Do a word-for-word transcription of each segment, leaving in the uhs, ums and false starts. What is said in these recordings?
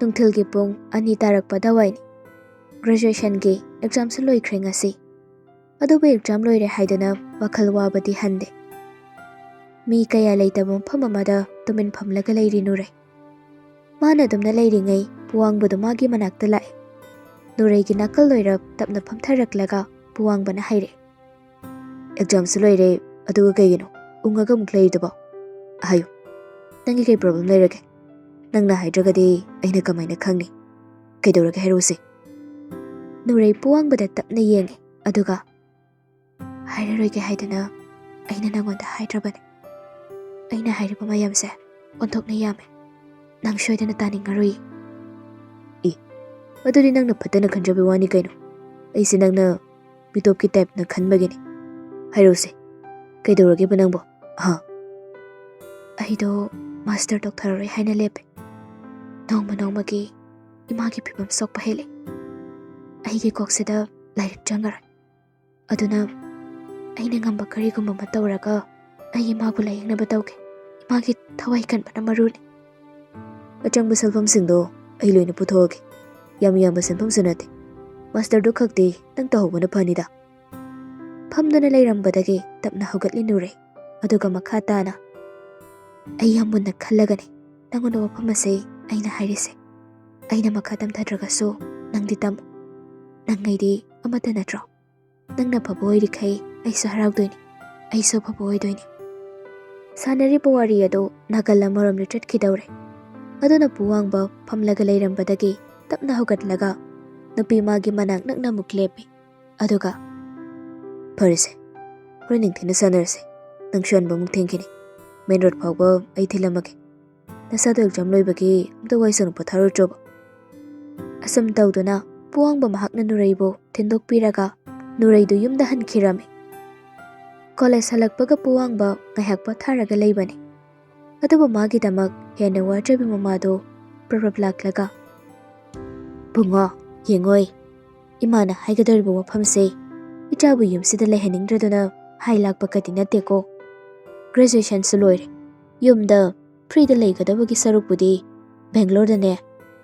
ꯅꯨꯡꯊꯤꯜꯒꯤ ꯄꯨꯡ ꯑꯅꯤ ꯇꯥꯔꯛꯄ ꯑꯗꯨꯋꯥꯏꯅꯤ꯫ Graduationꯒꯤ examꯁꯨ ꯂꯣꯏꯈ꯭ꯔꯦ ꯉꯁꯤ꯫ ꯑꯗꯨꯕꯨ exam ꯂꯣꯏꯔꯦ ꯍꯥꯏꯗꯨꯅ ꯋꯥꯈꯜ ꯋꯥꯕꯗꯤ ꯍꯟꯗꯦ꯫ ꯃꯤ ꯀꯌꯥ ꯂꯩꯇꯕ ꯃꯐꯝ ꯑꯃꯗ ꯇꯨꯃꯤꯟ ꯐꯝꯂꯒ ꯂꯩꯔꯤ ꯅꯨꯔꯩ꯫ ꯃꯥꯅ ꯑꯗꯨꯝꯅ ꯂꯩꯔꯤꯉꯩ ꯄꯨꯋꯥꯡꯕꯗꯨ ꯃꯥꯒꯤ ꯃꯅꯥꯛꯇ ꯂꯥꯛꯑꯦ꯫ ꯅꯨꯔꯩꯒꯤ ꯅꯥꯀꯜ ꯑꯣꯏꯔꯞ ꯇꯞꯅ ꯐꯝꯊꯔꯛꯂꯒ ꯄꯨꯋꯥꯡꯕꯅ ꯍꯥꯏꯔꯦ, "Examꯁꯨ ꯂꯣꯏꯔꯦ, ꯑꯗꯨꯒ ꯀꯩꯒꯤꯅꯣ ꯎꯪꯉꯒ ꯑꯃꯨꯛ ꯂꯩꯔꯤꯗꯨꯕꯣ? ꯍꯥꯏꯌꯨ, ꯅꯪꯒꯤ ꯀꯩ problem ꯂꯩꯔꯒꯦ? ꯅꯪꯅ ꯍꯥꯏꯗ꯭ꯔꯒꯗꯤ ꯑꯩꯅ ꯀꯃꯥꯏꯅ ꯈꯪꯅꯤ? ꯀꯩꯗꯧꯔꯒꯦ ꯍꯥꯏꯔꯛꯎꯁꯦ?" ꯅꯨꯔꯩ ꯄꯨꯋꯥꯡꯕꯗ ꯇꯞꯅ ꯌꯦꯡꯉꯦ, ꯑꯗꯨꯒ, "ꯍꯥꯏꯔꯔꯣꯏꯒꯦ ꯍꯥꯏꯗꯅ ꯑꯩꯅ ꯅꯪꯉꯣꯟꯗ ꯍꯥꯏꯗ꯭ꯔꯕꯅꯦ꯫ ꯑꯩꯅ ꯍꯥꯏꯔꯤꯕ ꯃꯌꯥꯝꯁꯦ ꯑꯣꯟꯊꯣꯛꯅ ꯌꯥꯝꯃꯦ꯫ ꯅꯪ ꯁꯣꯏꯗꯅ ꯇꯥꯅꯤꯡꯉꯔꯣꯏ꯫" "ꯏ, ꯑꯗꯨꯗꯤ ꯅꯪꯅ ꯐꯠꯇꯅ ꯈꯟꯖꯕꯩ ꯋꯥꯅꯤ ꯀꯩꯅꯣ꯫ ꯑꯩꯁꯦ ꯅꯪꯅ ꯃꯤꯇꯣꯞꯀꯤ typeꯅ ꯈꯟꯕꯒꯤꯅꯤ꯫ ꯍꯥꯏꯔꯛꯎꯁꯦ, ꯀꯩꯗꯧꯔꯒꯦꯕ ꯅꯪꯕꯣ? ꯍꯥ?" "ꯑꯩꯗꯣ master ꯇꯧꯊꯔꯔꯣꯏ ꯍꯥꯏꯅ ꯂꯦꯞꯄꯦ꯫ ꯅꯣꯡꯃ ꯅꯣꯡꯃꯒꯤ ꯏꯃꯥꯒꯤ ꯐꯤꯕꯝ ꯁꯣꯛꯄ ꯍꯦꯜꯂꯦ꯫ ꯑꯩꯒꯤ ꯀꯣꯛꯁꯤꯗ ꯂꯥꯏꯔꯤꯛ ꯆꯪꯉꯔꯣꯏ꯫ ꯑꯗꯨꯅ ꯑꯩꯅ ꯉꯝꯕ ꯀꯔꯤꯒꯨꯝꯕ ꯑꯃ ꯇꯧꯔꯒ ꯑꯩ ꯏꯃꯥꯕꯨ ꯂꯥꯌꯦꯡꯅꯕ ꯇꯧꯒꯦ꯫ ꯏꯃꯥꯒꯤ ꯊꯋꯥꯏ ꯀꯟꯕꯅ ꯃꯔꯨꯅꯤ꯫" "ꯑꯆꯪꯕ ꯁꯦꯟꯐꯝꯁꯤꯡꯗꯣ ꯑꯩ ꯂꯣꯏꯅ ꯄꯨꯊꯣꯛꯑꯒꯦ꯫ ꯌꯥꯝ ꯌꯥꯝꯕ ꯁꯦꯟꯐꯝꯁꯨ ꯅꯠꯇꯦ꯫ Masterꯗꯨ ꯈꯛꯇꯤ ꯅꯪ ꯇꯧꯍꯧꯕꯅ ꯐꯅꯤꯗ꯫" ꯐꯝꯗꯨꯅ ꯂꯩꯔꯝꯕꯗꯒꯤ ꯇꯞꯅ ꯍꯧꯒꯠꯂꯤ ꯅꯨꯔꯩ꯫ ꯑꯗꯨꯒ ꯃꯈꯥ ꯇꯥꯅ, "ꯑꯩ ꯌꯥꯝ ꯃꯨꯟꯅ ꯈꯜꯂꯒꯅꯤ ꯅꯪꯉꯣꯟꯗ ꯋꯥꯐꯝ ꯑꯁꯦ ꯑꯩꯅ ꯍꯥꯏꯔꯤꯁꯦ꯫ ꯑꯩꯅ ꯃꯈꯥ ꯇꯝꯊꯗ꯭ꯔꯒꯁꯨ ꯅꯪꯗꯤ ꯇꯝꯃꯨ꯫ ꯅꯪ ꯑꯩꯗꯤ ꯑꯃꯠꯇ ꯅꯠꯇ꯭ꯔꯣ? ꯅꯪꯅ ꯐꯕ ꯑꯣꯏꯔꯤꯈꯩ ꯑꯩꯁꯨ ꯍꯔꯥꯎꯗꯣꯏꯅꯤ, ꯑꯩꯁꯨ ꯑꯐꯕ ꯑꯣꯏꯗꯣꯏꯅꯤ꯫" ꯁꯥꯟꯅꯔꯤꯕ ꯋꯥꯔꯤ ꯑꯗꯨ ꯅꯥꯀꯜ ꯑꯃꯔꯣꯝꯗ ꯆꯠꯈꯤꯗꯧꯔꯦ꯫ ꯑꯗꯨꯅ ꯄꯨꯋꯥꯡꯕ ꯐꯝꯂꯒ ꯂꯩꯔꯝꯕꯗꯒꯤ ꯇꯞꯅ ꯍꯧꯒꯠꯂꯒ ꯅꯨꯄꯤ ꯃꯥꯒꯤ ꯃꯅꯥꯛ ꯅꯛꯅ ꯑꯃꯨꯛ ꯂꯦꯞꯄꯤ꯫ ꯑꯗꯨꯒ, "ꯐꯔꯦꯁꯦ, ꯍꯣꯔꯦꯟ ꯅꯤꯡꯊꯤꯅ ꯁꯥꯟꯅꯔꯁꯦ꯫ ꯅꯪꯁꯨ ꯍꯟꯕ ꯑꯃꯨꯛ ꯊꯦꯡꯈꯤꯅꯤ꯫ ꯃꯦꯟ ꯔꯣꯗ ꯐꯥꯎꯕ ꯑꯩ ꯊꯤꯜꯂꯝꯃꯒꯦ꯫ ꯅꯁꯥꯗꯣ ꯑꯦꯛꯖꯥꯝ ꯂꯣꯏꯕꯒꯤ ꯑꯝꯇ ꯋꯥꯏ ꯁꯪꯅ ꯄꯣꯊꯥꯔꯨꯆꯣꯕ꯫ ꯑꯁꯨꯝ ꯇꯧꯗꯨꯅ ꯄꯨꯋꯥꯡꯕ ꯃꯍꯥꯛꯅ ꯅꯨꯔꯩꯕꯨ ꯊꯤꯟꯗꯣꯛꯄꯤꯔꯒ ꯅꯨꯔꯩꯗꯨ ꯌꯨꯝꯗ ꯍꯟꯈꯤꯔꯝꯃꯤ꯫ ꯀꯣꯂꯦꯖ ꯍꯜꯂꯛꯄꯒ ꯄꯨꯋꯥꯡꯕ ꯉꯥꯏꯍꯥꯛ ꯄꯣꯊꯥꯔꯒ ꯂꯩꯕꯅꯤ꯫ ꯑꯗꯨꯕꯨ ꯃꯥꯒꯤꯗꯃꯛ ꯍꯦꯟꯅ ꯋꯥꯖꯕꯤ ꯃꯃꯥꯗꯣ ꯄ꯭ꯔꯞ ꯄ꯭ꯔꯞ ꯂꯥꯛꯂꯒ, "ꯕꯨꯡꯉꯣ, ꯌꯦꯡꯉꯣꯏ, ꯏꯃꯥꯅ ꯍꯥꯏꯒꯗꯧꯔꯤꯕ ꯋꯥꯐꯝꯁꯦ ꯏꯆꯥꯕꯨ ꯌꯨꯝꯁꯤꯗ ꯂꯩꯍꯟꯅꯤꯡꯗ꯭ꯔꯗꯨꯅ ꯍꯥꯏ ꯂꯥꯛꯄꯒꯗꯤ ꯅꯠꯇꯦꯀꯣ꯫ ꯒ꯭ꯔꯦꯖꯨꯑꯦꯁꯟꯁꯨ ꯂꯣꯏꯔꯦ꯫ ꯌꯨꯝꯗ ꯐ꯭ꯔꯤꯗ ꯂꯩꯒꯗꯕꯒꯤ ꯁꯔꯨꯛꯄꯨꯗꯤ ꯕꯦꯡꯒ꯭ꯂꯣꯔꯗꯅꯦ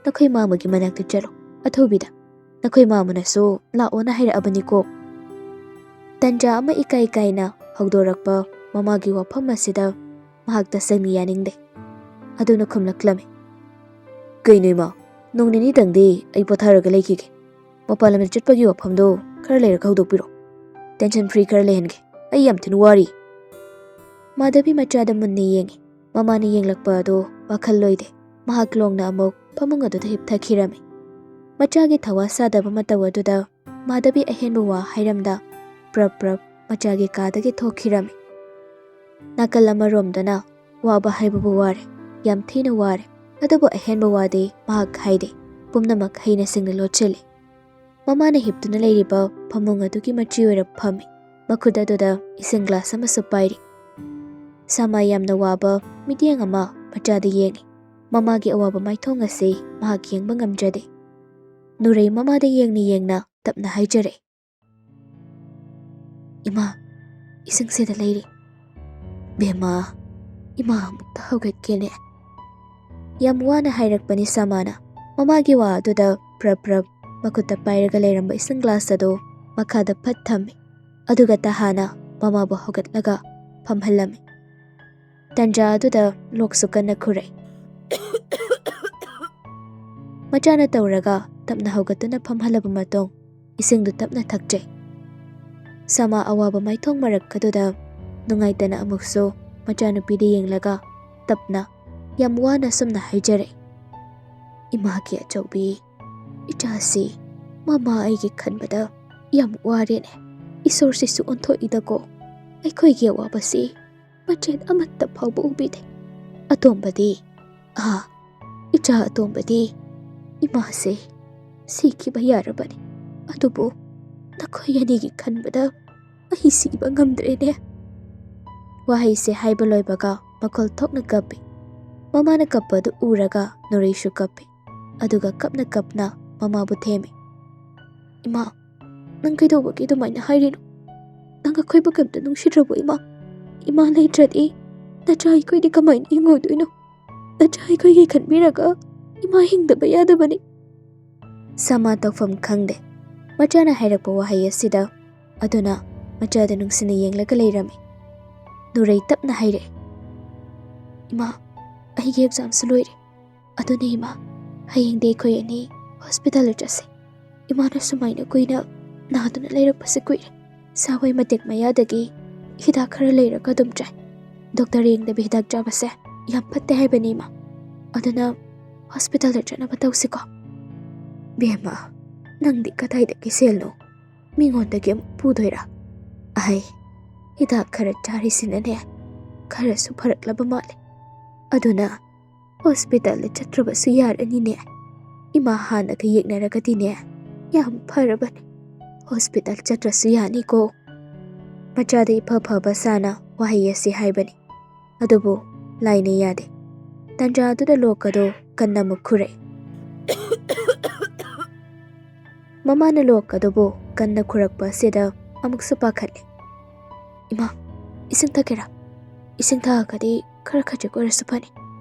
ꯅꯈꯣꯏ ꯃꯥꯃꯒꯤ ꯃꯅꯥꯛꯇ ꯆꯠꯂꯣ꯫ ꯑꯊꯨꯕꯤꯗ ꯅꯈꯣꯏ ꯃꯥꯃꯅꯁꯨ ꯂꯥꯛꯑꯣꯅ ꯍꯥꯏꯔꯛꯑꯕꯅꯤꯀꯣ"꯫ ꯇꯟꯖꯥ ꯑꯃ ꯏꯀꯥꯏ ꯀꯥꯏꯅ ꯍꯧꯗꯣꯔꯛꯄ ꯃꯃꯥꯒꯤ ꯋꯥꯐꯝ ꯑꯁꯤꯗ ꯃꯍꯥꯛ ꯇꯁꯦꯡꯅ ꯌꯥꯅꯤꯡꯗꯦ꯫ ꯑꯗꯨꯅ ꯈꯨꯝꯂꯛꯂꯝꯃꯤ, "ꯀꯩꯅꯣ ꯏꯃꯥ, ꯅꯣꯡ ꯅꯤꯅꯤꯇꯪꯗꯤ ꯑꯩ ꯄꯣꯊꯥꯔꯒ ꯂꯩꯈꯤꯒꯦ꯫ ꯃꯄꯥꯟ ꯂꯝꯗ ꯆꯠꯄꯒꯤ ꯋꯥꯐꯝꯗꯣ ꯈꯔ ꯂꯩꯔꯒ ꯍꯧꯗꯣꯛꯄꯤꯔꯣ꯫ ꯇꯦꯟꯁꯟ ꯐ꯭ꯔꯤ ꯈꯔ ꯂꯩꯍꯟꯒꯦ꯫ ꯑꯩ ꯌꯥꯝ ꯊꯤꯅ ꯋꯥꯔꯤ"꯫ ꯃꯥꯙꯕꯤ ꯃꯆꯥꯗ ꯃꯨꯟꯅ ꯌꯦꯡꯉꯤ꯫ ꯃꯃꯥꯅ ꯌꯦꯡꯂꯛꯄ ꯑꯗꯨ ꯋꯥꯈꯜ ꯂꯣꯏꯗꯦ꯫ ꯃꯍꯥꯛ ꯂꯣꯡꯅ ꯑꯃꯨꯛ ꯐꯃꯨꯡ ꯑꯗꯨꯗ ꯍꯤꯞꯊꯈꯤꯔꯝꯃꯤ꯫ ꯃꯆꯥꯒꯤ ꯊꯋꯥ ꯁꯥꯗꯕ ꯃꯇꯧ ꯑꯗꯨꯗ ꯃꯥꯙꯕꯤ ꯑꯍꯦꯟꯕ ꯋꯥ ꯍꯥꯏꯔꯝꯗ ꯄ꯭ꯔꯞ ꯄ꯭ꯔꯞ ꯃꯆꯥꯒꯤ ꯀꯥꯗꯒꯤ ꯊꯣꯛꯈꯤꯔꯝꯃꯤ꯫ ꯅꯥꯀꯜ ꯑꯃꯔꯣꯝꯗꯅ ꯋꯥꯕ ꯍꯥꯏꯕꯕꯨ ꯋꯥꯔꯦ, ꯌꯥꯝ ꯊꯤꯅ ꯋꯥꯔꯦ꯫ ꯑꯗꯨꯕꯨ ꯑꯍꯦꯟꯕ ꯋꯥꯗꯤ ꯃꯍꯥꯛ ꯍꯥꯏꯗꯦ꯫ ꯄꯨꯝꯅꯃꯛ ꯍꯩꯅ ꯁꯤꯡꯅ ꯂꯣꯠꯁꯤꯜꯂꯤ꯫ ꯃꯃꯥꯅ ꯍꯤꯞꯇꯨꯅ ꯂꯩꯔꯤꯕ ꯐꯃꯨꯡ ꯑꯗꯨꯒꯤ ꯃꯆꯤ ꯑꯣꯏꯔꯞ ꯐꯝꯃꯤ꯫ ꯃꯈꯨꯠ ꯑꯗꯨꯗ ꯏꯁꯤꯡ ꯒ꯭ꯂꯥꯁ ꯑꯃꯁꯨ ꯄꯥꯏꯔꯤ꯫ ꯁꯃꯥ ꯌꯥꯝꯅ ꯋꯥꯕ ꯃꯤꯠꯌꯦꯡ ꯑꯃ ꯃꯆꯥꯗ ꯌꯦꯡꯉꯤ꯫ ꯃꯃꯥꯒꯤ ꯑꯋꯥꯕ ꯃꯥꯏꯊꯣꯡ ꯑꯁꯤ ꯃꯍꯥꯛ ꯌꯦꯡꯕ ꯉꯝꯖꯗꯦ꯫ ꯅꯨꯔꯩ ꯃꯃꯥꯗ ꯌꯦꯡꯅ ꯌꯦꯡꯅ ꯇꯞꯅ ꯍꯥꯏꯖꯔꯛꯏ, "ꯏꯃꯥ, ꯏꯁꯤꯡꯁꯤꯗ ꯂꯩꯔꯤ꯫ ꯕꯦꯝꯃ, ꯏꯃꯥ ꯑꯃꯨꯛꯇ ꯍꯧꯒꯠꯀꯦꯅꯦ"꯫ ꯌꯥꯝ ꯋꯥꯅ ꯍꯥꯏꯔꯛꯄꯅꯤ ꯁꯃꯥꯅ꯫ ꯃꯃꯥꯒꯤ ꯋꯥ ꯑꯗꯨꯗ ꯄ꯭ꯔꯞ ꯄ꯭ꯔꯞ ꯃꯈꯨꯠꯇ ꯄꯥꯏꯔꯒ ꯂꯩꯔꯝꯕ ꯏꯁꯤꯡ ꯒ꯭ꯂꯥꯁ ꯑꯗꯨ ꯃꯈꯥꯗ ꯐꯠ ꯊꯝꯃꯤ꯫ ꯑꯗꯨꯒ ꯇꯍꯥꯅ ꯃꯃꯥꯕꯨ ꯍꯧꯒꯠꯂꯒ ꯐꯝꯍꯜꯂꯝꯃꯤ꯫ ꯇꯟꯖꯥ ꯑꯗꯨꯗ ꯂꯣꯛꯁꯨ ꯀꯟꯅ ꯈꯨꯔꯛꯏ꯫ ꯃꯆꯥꯅ ꯇꯧꯔꯒ ꯇꯞꯅ ꯍꯧꯒꯠꯇꯨꯅ ꯐꯝꯍꯜꯂꯕ ꯃꯇꯨꯡ ꯏꯁꯤꯡꯗꯨ ꯇꯞꯅ ꯊꯛꯆꯩ꯫ ꯁꯃꯥ ꯑꯋꯥꯕ ꯃꯥꯏꯊꯣꯡ ꯃꯔꯛ ꯑꯗꯨꯗ ꯅꯨꯡꯉꯥꯏꯇꯅ ꯑꯃꯨꯛꯁꯨ ꯃꯆꯥꯅꯨꯄꯤꯗ ꯌꯦꯡꯂꯒ ꯇꯞꯅ ꯌꯥꯝ ꯋꯥꯅ ꯑꯁꯨꯝꯅ ꯍꯥꯏꯖꯔꯛꯏ, "ꯏꯃꯥꯒꯤ ꯑꯆꯧꯕꯤ, ꯏꯆꯥꯁꯤ ꯃꯃꯥ ꯑꯩꯒꯤ ꯈꯟꯕꯗ ꯌꯥꯝ ꯋꯥꯔꯦꯅꯦ꯫ ꯏꯁꯣꯔꯁꯤꯁꯨ ꯑꯣꯟꯊꯣꯛꯏꯗꯀꯣ꯫ ꯑꯩꯈꯣꯏꯒꯤ ꯑꯋꯥꯕꯁꯤ ꯃꯆꯦꯠ ꯑꯃꯠꯇ ꯐꯥꯎꯕ ꯎꯕꯤꯗꯦ꯫ ꯑꯇꯣꯝꯕꯗꯤ, ꯑꯥ, ꯏꯆꯥ ꯑꯇꯣꯝꯕꯗꯤ, ꯏꯃꯥꯁꯦ ꯁꯤꯈꯤꯕ ꯌꯥꯔꯕꯅꯤ, ꯑꯗꯨꯕꯨ ꯅꯈꯣꯏ ꯑꯅꯤꯒꯤ ꯈꯟꯕꯗ ꯑꯩ ꯁꯤꯕ ꯉꯝꯗ꯭ꯔꯦꯅꯦ꯫ ꯋꯥꯍꯩꯁꯦ ꯍꯥꯏꯕ ꯂꯣꯏꯕꯒ ꯃꯈꯣꯜ ꯊꯣꯛꯅ ꯀꯞꯄꯤ꯫ ꯃꯃꯥꯅ ꯀꯞꯄꯗꯨ ꯎꯔꯒ ꯅꯨꯔꯩꯁꯨ ꯀꯞꯄꯤ꯫ ꯑꯗꯨꯒ ꯀꯞꯅ ꯀꯞꯅ ꯃꯃꯥꯕꯨ ꯊꯦꯝꯃꯤ꯫ "ꯏꯃꯥ, ꯅꯪ ꯀꯩꯗꯧꯕꯒꯤ ꯑꯗꯨꯃꯥꯏꯅ ꯍꯥꯏꯔꯤꯅꯣ? ꯅꯪ ꯑꯩꯈꯣꯏꯕꯨ ꯀꯩꯝꯇ ꯅꯨꯡꯁꯤꯗ꯭ꯔꯕꯣ ꯏꯃꯥ? ꯏꯃꯥ ꯂꯩꯇ꯭ꯔꯗꯤ ꯅꯆꯥ ꯑꯩꯈꯣꯏꯗꯤ ꯀꯃꯥꯏꯅ ꯍꯤꯡꯉꯨꯗꯣꯏꯅꯣ? ꯅꯆꯥ ꯑꯩꯈꯣꯏꯒꯤ ꯈꯟꯕꯤꯔꯒ ꯏꯃꯥ ꯍꯤꯡꯗꯕ ꯌꯥꯗꯕꯅꯤ꯫" ꯁꯃꯥ ꯇꯧꯐꯝ ꯈꯪꯗꯦ꯫ ꯃꯆꯥꯅ ꯍꯥꯏꯔꯛꯄ ꯋꯥꯍꯩ ꯑꯁꯤꯗ ꯑꯗꯨꯅ ꯃꯆꯥꯗ ꯅꯨꯡꯁꯤꯅ ꯌꯦꯡꯂꯒ ꯂꯩꯔꯝꯃꯤ꯫ ꯅꯨꯔꯩ ꯇꯞꯅ ꯍꯥꯏꯔꯛꯑꯦ, "ꯏꯃꯥ, ꯑꯩꯒꯤ ꯑꯦꯛꯖꯥꯝꯁꯨ ꯂꯣꯏꯔꯦ꯫ ꯑꯗꯨꯅ ꯏꯃꯥ, ꯍꯌꯦꯡꯗꯤ ꯑꯩꯈꯣꯏ ꯑꯅꯤ ꯍꯣꯁꯄꯤꯇꯥꯜꯗ ꯆꯠꯁꯦ꯫ ꯏꯃꯥꯅ ꯁꯨꯃꯥꯏꯅ ꯀꯨꯏꯅ ꯅꯥꯗꯨꯅ ꯂꯩꯔꯛꯄꯁꯦ ꯀꯨꯏꯔꯦ꯫ ꯁꯥ ꯍꯣꯏ ꯃꯇꯦꯛ ꯃꯌꯥꯗꯒꯤ ꯍꯤꯗꯥꯛ ꯈꯔ ꯂꯩꯔꯒ ꯑꯗꯨꯝ ꯆꯥꯏ꯫ ꯗꯣꯛꯇꯔ ꯌꯦꯡꯗꯕꯤ ꯍꯤꯗꯥꯛ ꯆꯥꯕꯁꯦ ꯌꯥꯝ ꯐꯠꯇꯦ ꯍꯥꯏꯕꯅꯤ ꯏꯃꯥ꯫ ꯑꯗꯨꯅ ꯍꯣꯁꯄꯤꯇꯥꯜꯗ ꯆꯠꯅꯕ ꯇꯧꯁꯤꯀꯣ꯫" "ꯕꯦꯝꯃ, ꯅꯪꯗꯤ ꯀꯗꯥꯏꯗꯒꯤ ꯁꯦꯜꯅꯣ? ꯃꯤꯉꯣꯟꯗꯒꯤ ꯑꯃꯨꯛ ꯄꯨꯗꯣꯏꯔꯥ? ꯑꯍꯩ, ꯍꯤꯗꯥꯛ ꯈꯔ ꯆꯥꯔꯤꯁꯤꯅꯅꯦ, ꯈꯔꯁꯨ ꯐꯔꯛꯂꯕ ꯃꯥꯜꯂꯦ꯫ ꯑꯗꯨꯅ ꯍꯣꯁꯄꯤꯇꯥꯜꯗ ꯆꯠꯇ꯭ꯔꯕꯁꯨ ꯌꯥꯔꯅꯤꯅꯦ꯫ ꯏꯃꯥ ꯍꯥꯟꯅꯒ ꯌꯦꯡꯅꯔꯒꯗꯤꯅꯦ, ꯌꯥꯝ ꯐꯔꯕꯅꯦ꯫ ꯍꯣꯁꯄꯤꯇꯥꯜ ꯆꯠꯇ꯭ꯔꯁꯨ ꯌꯥꯅꯤꯀꯣ꯫" ꯃꯆꯥꯗ ꯏꯐ ꯐꯕ ꯁꯥꯅ ꯋꯥꯍꯩ ꯑꯁꯤ ꯍꯥꯏꯕꯅꯤ꯫ ꯑꯗꯨꯕꯨ ꯂꯥꯏꯅ ꯌꯥꯗꯦ꯫ ꯇꯟꯖꯥ ꯑꯗꯨꯗ ꯂꯣꯛ ꯑꯗꯨ ꯀꯟꯅ ꯑꯃꯨꯛ ꯈꯨꯔꯛꯏ꯫ ꯃꯃꯥꯅ ꯂꯣꯛ ꯑꯗꯨꯕꯨ ꯀꯟꯅ ꯈꯨꯔꯛꯄ ꯑꯁꯤꯗ ꯑꯃꯨꯛꯁꯨ ꯄꯥꯈꯠꯂꯦ꯫ "ꯏꯃꯥ, ꯏꯁꯤꯡ ꯊꯛꯀꯦꯔꯥ? ꯏꯁꯤꯡ ꯊꯛꯑꯒꯗꯤ ꯈꯔ ꯈꯖꯤꯛ ꯑꯣꯏꯔꯁꯨ ꯐꯅꯤ꯫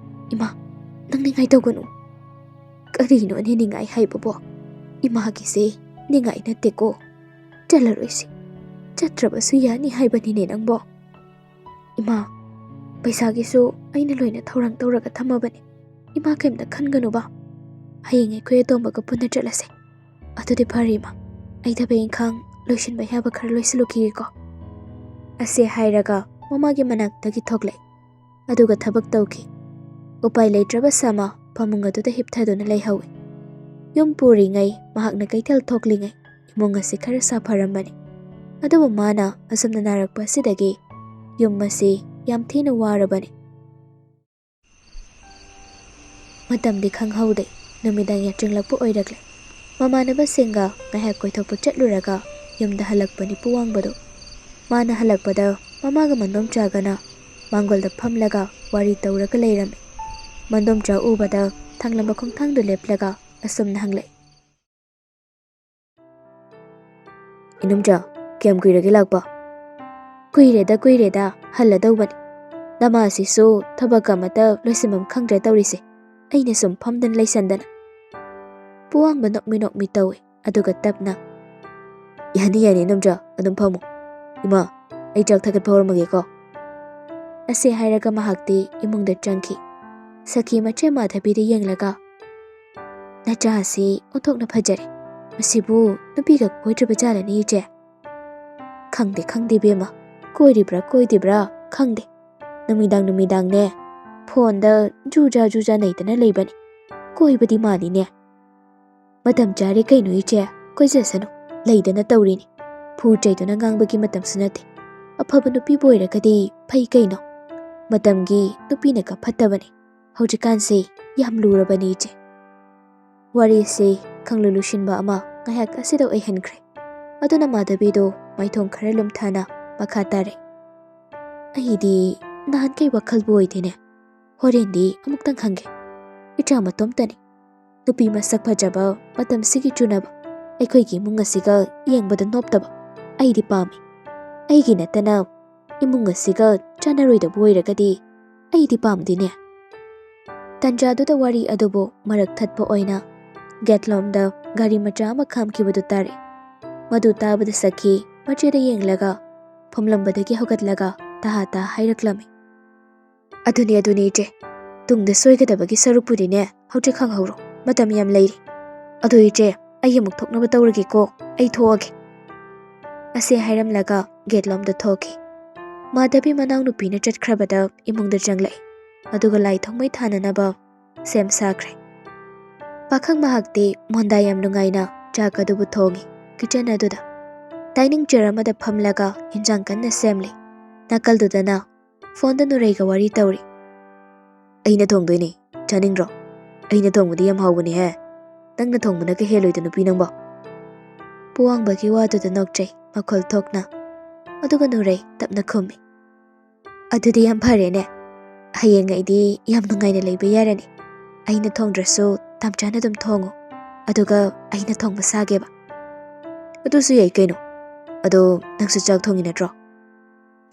ꯏꯃꯥ, ꯅꯪ ꯅꯤꯡꯉꯥꯏ ꯇꯧꯒꯅꯨ꯫" "ꯀꯔꯤꯅꯣꯅꯦ ꯅꯤꯡꯉꯥꯏ ꯍꯥꯏꯕꯕꯣ? ꯏꯃꯥꯒꯤꯁꯦ ꯅꯤꯡꯉꯥꯏ ꯅꯠꯇꯦꯀꯣ꯫ ꯆꯠꯂꯔꯣꯏꯁꯤ꯫ ꯆꯠꯇ꯭ꯔꯕꯁꯨ ꯌꯥꯅꯤ ꯍꯥꯏꯕꯅꯤꯅꯦ ꯅꯪꯕꯣ꯫" "ꯏꯃꯥ, ꯄꯩꯁꯥꯒꯤꯁꯨ ꯑꯩꯅ ꯂꯣꯏꯅ ꯊꯧꯔꯥꯡ ꯇꯧꯔꯒ ꯊꯝꯃꯕꯅꯤ꯫ ꯏꯃꯥ ꯀꯩꯝꯇ ꯈꯟꯒꯅꯨꯕ꯫ ꯍꯌꯦꯡ ꯑꯩꯈꯣꯏ ꯑꯇꯣꯝꯕꯒ ꯄꯨꯟꯅ ꯆꯠꯂꯁꯦ꯫ ꯑꯗꯨꯗꯤ ꯐꯔꯦ ꯏꯃꯥ, ꯑꯩ ꯊꯕꯛ ꯏꯪꯈꯥꯡ ꯂꯣꯏꯁꯤꯟꯕ ꯌꯥꯕ ꯈꯔ ꯂꯣꯏꯁꯤꯜꯂꯨꯈꯤꯒꯦꯀꯣ꯫" ꯑꯁꯤ ꯍꯥꯏꯔꯒ ꯃꯃꯥꯒꯤ ꯃꯅꯥꯛꯇꯒꯤ ꯊꯣꯛꯂꯛꯏ꯫ ꯑꯗꯨꯒ ꯊꯕꯛ ꯇꯧꯈꯤ꯫ ꯎꯄꯥꯏ ꯂꯩꯇ꯭ꯔꯕ ꯁꯃꯥ ꯐꯃꯨꯡ ꯑꯗꯨꯗ ꯍꯤꯞꯊꯗꯨꯅ ꯂꯩꯍꯧꯏ꯫ ꯌꯨꯝ ꯄꯨꯔꯤꯉꯩ ꯃꯍꯥꯛꯅ ꯀꯩꯊꯦꯜ ꯊꯣꯛꯂꯤꯉꯩ ꯏꯃꯨꯡ ꯑꯁꯤ ꯈꯔ ꯁꯥꯐꯔꯝꯕꯅꯤ꯫ ꯑꯗꯨꯕꯨ ꯃꯥꯅ ꯑꯁꯨꯝꯅ ꯅꯥꯔꯛꯄ ꯑꯁꯤꯗꯒꯤ ꯌꯨꯝ ꯑꯁꯤ ꯌꯥꯝ ꯊꯤꯅ ꯋꯥꯔꯕꯅꯤ꯫ ꯃꯇꯝꯗꯤ ꯈꯪꯍꯧꯗꯦ꯫ ꯅꯨꯃꯤꯗꯥꯡ ꯌꯥꯆꯪꯂꯛꯄ ꯑꯣꯏꯔꯛꯂꯦ꯫ ꯃꯃꯥꯟꯅꯕꯁꯤꯡꯒ ꯉꯥꯏꯍꯥꯛ ꯀꯣꯏꯊꯣꯛꯄ ꯆꯠꯂꯨꯔꯒ ꯌꯨꯝꯗ ꯍꯜꯂꯛꯄꯅꯤ ꯄꯨꯋꯥꯡꯕꯗꯣ꯫ ꯃꯥꯅ ꯍꯜꯂꯛꯄꯗ ꯃꯃꯥꯒ ꯃꯟꯗꯣꯝꯆꯥꯒꯅ ꯃꯥꯡꯒꯣꯜꯗ ꯐꯝꯂꯒ ꯋꯥꯔꯤ ꯇꯧꯔꯒ ꯂꯩꯔꯝꯃꯤ꯫ ꯃꯟꯗꯣꯝꯆꯥ ꯎꯕꯗ ꯊꯥꯡꯂꯝꯕ ꯈꯣꯡꯊꯥꯡꯗꯨ ꯂꯦꯞꯂꯒ ꯑꯁꯨꯝꯅ ꯍꯪꯂꯛꯏ꯫ "ꯏꯅꯨꯝꯆꯥ, ꯀꯌꯥꯝ ꯀꯨꯏꯔꯒꯦ ꯂꯥꯛꯄ?" "ꯀꯨꯏꯔꯦꯗ, ꯀꯨꯏꯔꯦꯗ, ꯍꯜꯂꯗꯧꯕꯅꯤ꯫ ꯅꯃꯥꯁꯤꯁꯨ ꯊꯕꯛ ꯑꯃꯠꯇ ꯂꯣꯏꯁꯤꯟꯐꯝ ꯈꯪꯗ꯭ꯔꯦ ꯇꯧꯔꯤꯁꯦ, ꯑꯩꯅ ꯁꯨꯝ ꯐꯝꯗꯅ ꯂꯩꯁꯟꯗꯅ꯫" ꯄꯨꯋꯥꯡꯕ ꯅꯣꯛꯃꯤ ꯅꯣꯛꯃꯤ ꯇꯧꯏ, ꯑꯗꯨꯒ ꯇꯞꯅ, "ꯌꯥꯅꯤ, ꯌꯥꯅꯤ, ꯏꯅꯨꯝꯆꯥ, ꯑꯗꯨꯝ ꯐꯝꯃꯨ꯫ ꯏꯃꯥ, ꯑꯩ ꯆꯥꯛ ꯊꯥꯒꯠꯄ ꯍꯧꯔꯝꯃꯒꯦꯀꯣ꯫" ꯑꯁꯤ ꯍꯥꯏꯔꯒ ꯃꯍꯥꯛꯇꯤ ꯏꯃꯨꯡꯗ ꯆꯪꯈꯤ꯫ ꯁꯈꯤ ꯃꯆꯦ ꯃꯥꯙꯕꯤꯗ ꯌꯦꯡꯂꯒ, "ꯅꯆꯥꯁꯤ ꯑꯣꯟꯊꯣꯛꯅ ꯐꯖꯔꯦ꯫ ꯃꯁꯤꯕꯨ ꯅꯨꯄꯤꯒ ꯀꯣꯏꯗ꯭ꯔꯕ ꯖꯥꯠꯂꯅꯦ, ꯏꯆꯦ?" "ꯈꯪꯗꯦ, ꯈꯪꯗꯦ ꯏꯕꯦꯝꯃ, ꯀꯣꯏꯔꯤꯕ꯭ꯔꯥ ꯀꯣꯏꯗ꯭ꯔꯤꯕ꯭ꯔꯥ ꯈꯪꯗꯦ꯫ ꯅꯨꯃꯤꯗꯥꯡ ꯅꯨꯃꯤꯗꯥꯡꯅꯦ, ꯐꯣꯟꯗ ꯖꯨꯖꯥ ꯖꯨꯖꯥ ꯅꯩꯗꯅ ꯂꯩꯕꯅꯤ꯫ ꯀꯣꯏꯕꯗꯤ ꯃꯥꯜꯂꯤꯅꯦ꯫" "ꯃꯇꯝ ꯆꯥꯔꯦ ꯀꯩꯅꯣ ꯏꯆꯦ, ꯀꯣꯏꯖꯁꯅꯨ, ꯂꯩꯗꯅ ꯇꯧꯔꯤꯅꯤ꯫ ꯐꯨ ꯆꯩꯗꯨꯅ ꯉꯥꯡꯕꯒꯤ ꯃꯇꯝꯁꯨ ꯅꯠꯇꯦ꯫ ꯑꯐꯕ ꯅꯨꯄꯤꯕꯨ ꯑꯣꯏꯔꯒꯗꯤ ꯐꯩ ꯀꯩꯅꯣ꯫ ꯃꯇꯝꯒꯤ ꯅꯨꯄꯤꯅꯒ ꯐꯠꯇꯕꯅꯤ꯫ ꯍꯧꯖꯤꯛꯀꯥꯟꯁꯤ ꯌꯥꯝ ꯂꯨꯔꯕꯅꯤ ꯏꯆꯦ꯫" ꯋꯥꯔꯤꯁꯤ ꯈꯪꯂꯨ ꯂꯨꯁꯤꯟꯕ ꯑꯃ ꯉꯥꯏꯍꯥꯛ ꯑꯁꯤꯗ ꯑꯣꯏꯍꯟꯈ꯭ꯔꯦ꯫ ꯑꯗꯨꯅ ꯃꯥꯙꯕꯤꯗꯨ ꯃꯥꯏꯊꯣꯡ ꯈꯔ ꯂꯨꯝꯊꯅ ꯃꯈꯥ ꯇꯥꯔꯦ꯫ "ꯑꯩꯗꯤ ꯅꯍꯥꯟꯈꯩ ꯋꯥꯈꯜꯕꯨ ꯑꯣꯏꯗꯦꯅꯦ꯫ ꯍꯣꯔꯦꯟꯗꯤ ꯑꯃꯨꯛꯇꯪ ꯍꯪꯒꯦ꯫ ꯏꯆꯥ ꯃꯇꯣꯝꯇꯅꯤ꯫ ꯅꯨꯄꯤ ꯃꯁꯛ ꯐꯖꯕ, ꯃꯇꯝꯁꯤꯒꯤ ꯆꯨꯅꯕ, ꯑꯩꯈꯣꯏꯒꯤ ꯏꯃꯨꯡ ꯑꯁꯤꯒ ꯌꯦꯡꯕꯗ ꯅꯣꯞꯇꯕ ꯑꯩꯗꯤ ꯄꯥꯝꯃꯤ꯫ ꯑꯩꯒꯤ ꯅꯠꯇꯅ ꯏꯃꯨꯡ ꯑꯁꯤꯒ ꯆꯥꯟꯅꯔꯣꯏꯗꯕ ꯑꯣꯏꯔꯒꯗꯤ ꯑꯩꯗꯤ ꯄꯥꯝꯗꯦꯅꯦ꯫" ꯇꯟꯖꯥꯗꯨꯗ ꯋꯥꯔꯤ ꯑꯗꯨꯕꯨ ꯃꯔꯛ ꯊꯠꯄ ꯑꯣꯏꯅ ꯒꯦꯠꯂꯣꯝꯗ ꯒꯥꯔꯤ ꯃꯆꯥ ꯑꯃ ꯈꯥꯝꯈꯤꯕꯗꯨ ꯇꯥꯔꯦ꯫ ꯃꯗꯨ ꯇꯥꯕꯗ ꯁꯈꯤ ꯃꯆꯦꯗ ꯌꯦꯡꯂꯒ ꯐꯝꯂꯝꯕꯗꯒꯤ ꯍꯧꯒꯠꯂꯒ ꯇꯍꯥ ꯇꯍꯥ ꯍꯥꯏꯔꯛꯂꯝꯃꯤ꯫ "ꯑꯗꯨꯅꯤ, ꯑꯗꯨꯅꯤ ꯏꯆꯦ꯫ ꯇꯨꯡꯗ ꯁꯣꯏꯒꯗꯕꯒꯤ ꯁꯔꯨꯛꯄꯨꯗꯤꯅꯦ, ꯍꯧꯖꯤꯛ ꯈꯪꯍꯧꯔꯣ꯫ ꯃꯇꯝ ꯌꯥꯝ ꯂꯩꯔꯤ꯫ ꯑꯗꯨ ꯏꯆꯦ, ꯑꯩ ꯑꯃꯨꯛ ꯊꯣꯛꯅꯕ ꯇꯧꯔꯒꯦꯀꯣ꯫ ꯑꯩ ꯊꯣꯛꯑꯒꯦ꯫" ꯑꯁꯤ ꯍꯥꯏꯔꯝꯂꯒ ꯒꯦꯠꯂꯣꯝꯗ ꯊꯣꯛꯈꯤ꯫ ꯃꯥꯙꯕꯤ ꯃꯅꯥꯎꯅꯨꯄꯤꯅ ꯆꯠꯈ꯭ꯔꯕꯗ ꯏꯃꯨꯡꯗ ꯆꯪꯂꯛꯏ꯫ ꯑꯗꯨꯒ ꯂꯥꯏ ꯊꯥꯎꯃꯩ ꯊꯥꯅꯅꯕ ꯁꯦꯝ ꯁꯥꯈ꯭ꯔꯦ꯫ ꯄꯥꯈꯪ ꯃꯍꯥꯛꯇꯤ ꯃꯣꯟꯗꯥ ꯌꯥꯝ ꯅꯨꯡꯉꯥꯏꯅ ꯆꯥꯛ ꯑꯗꯨꯕꯨ ꯊꯣꯡꯉꯤ꯫ ꯀꯤꯆꯟ ꯑꯗꯨꯗ ꯗꯥꯏꯅꯤꯡ ꯆꯤꯌꯔ ꯑꯃꯗ ꯐꯝꯂꯒ ꯏꯟꯖꯥꯡ ꯀꯟꯅ ꯁꯦꯝꯂꯤ꯫ ꯅꯥꯀꯜꯗꯨꯗꯅ ꯐꯣꯟꯗ ꯅꯨꯔꯩꯒ ꯋꯥꯔꯤ ꯇꯧꯔꯤ꯫ "ꯑꯩꯅ ꯊꯣꯡꯗꯣꯏꯅꯦ, ꯆꯥꯅꯤꯡꯗ꯭ꯔꯣ? ꯑꯩꯅ ꯊꯣꯡꯕꯗꯤ ꯌꯥꯝ ꯍꯥꯎꯕꯅꯦꯍꯦ꯫ ꯅꯪꯅ ꯊꯣꯡꯕꯅ ꯀꯩ ꯍꯦꯜꯂꯣꯏꯗꯣ, ꯅꯨꯄꯤ ꯅꯪꯕꯣ?" ꯄꯨꯋꯥꯡꯕꯒꯤ ꯋꯥꯗꯨꯗ ꯅꯣꯛꯆꯩ ꯃꯈꯣꯜ ꯊꯣꯛꯅ꯫ ꯑꯗꯨꯒ ꯅꯨꯔꯩ ꯇꯞꯅ ꯈꯨꯝꯃꯤ, "ꯑꯗꯨꯗꯤ ꯌꯥꯝ ꯐꯔꯦꯅꯦ꯫ ꯍꯌꯦꯡ ꯑꯩꯗꯤ ꯌꯥꯝ ꯅꯨꯡꯉꯥꯏꯅ ꯂꯩꯕ ꯌꯥꯔꯅꯤ꯫ ꯑꯩꯅ ꯊꯣꯡꯗ꯭ꯔꯁꯨ ꯇꯥꯝꯆꯥꯅ ꯑꯗꯨꯝ ꯊꯣꯡꯉꯣ꯫ ꯑꯗꯨꯒ ꯑꯩꯅ ꯊꯣꯡꯕ ꯁꯥꯒꯦꯕ꯫" "ꯑꯗꯨꯁꯨ ꯌꯥꯏ ꯀꯩꯅꯣ꯫ ꯑꯗꯣ ꯅꯪꯁꯨ ꯆꯥꯛ ꯊꯣꯡꯉꯤ ꯅꯠꯇ꯭ꯔꯣ?"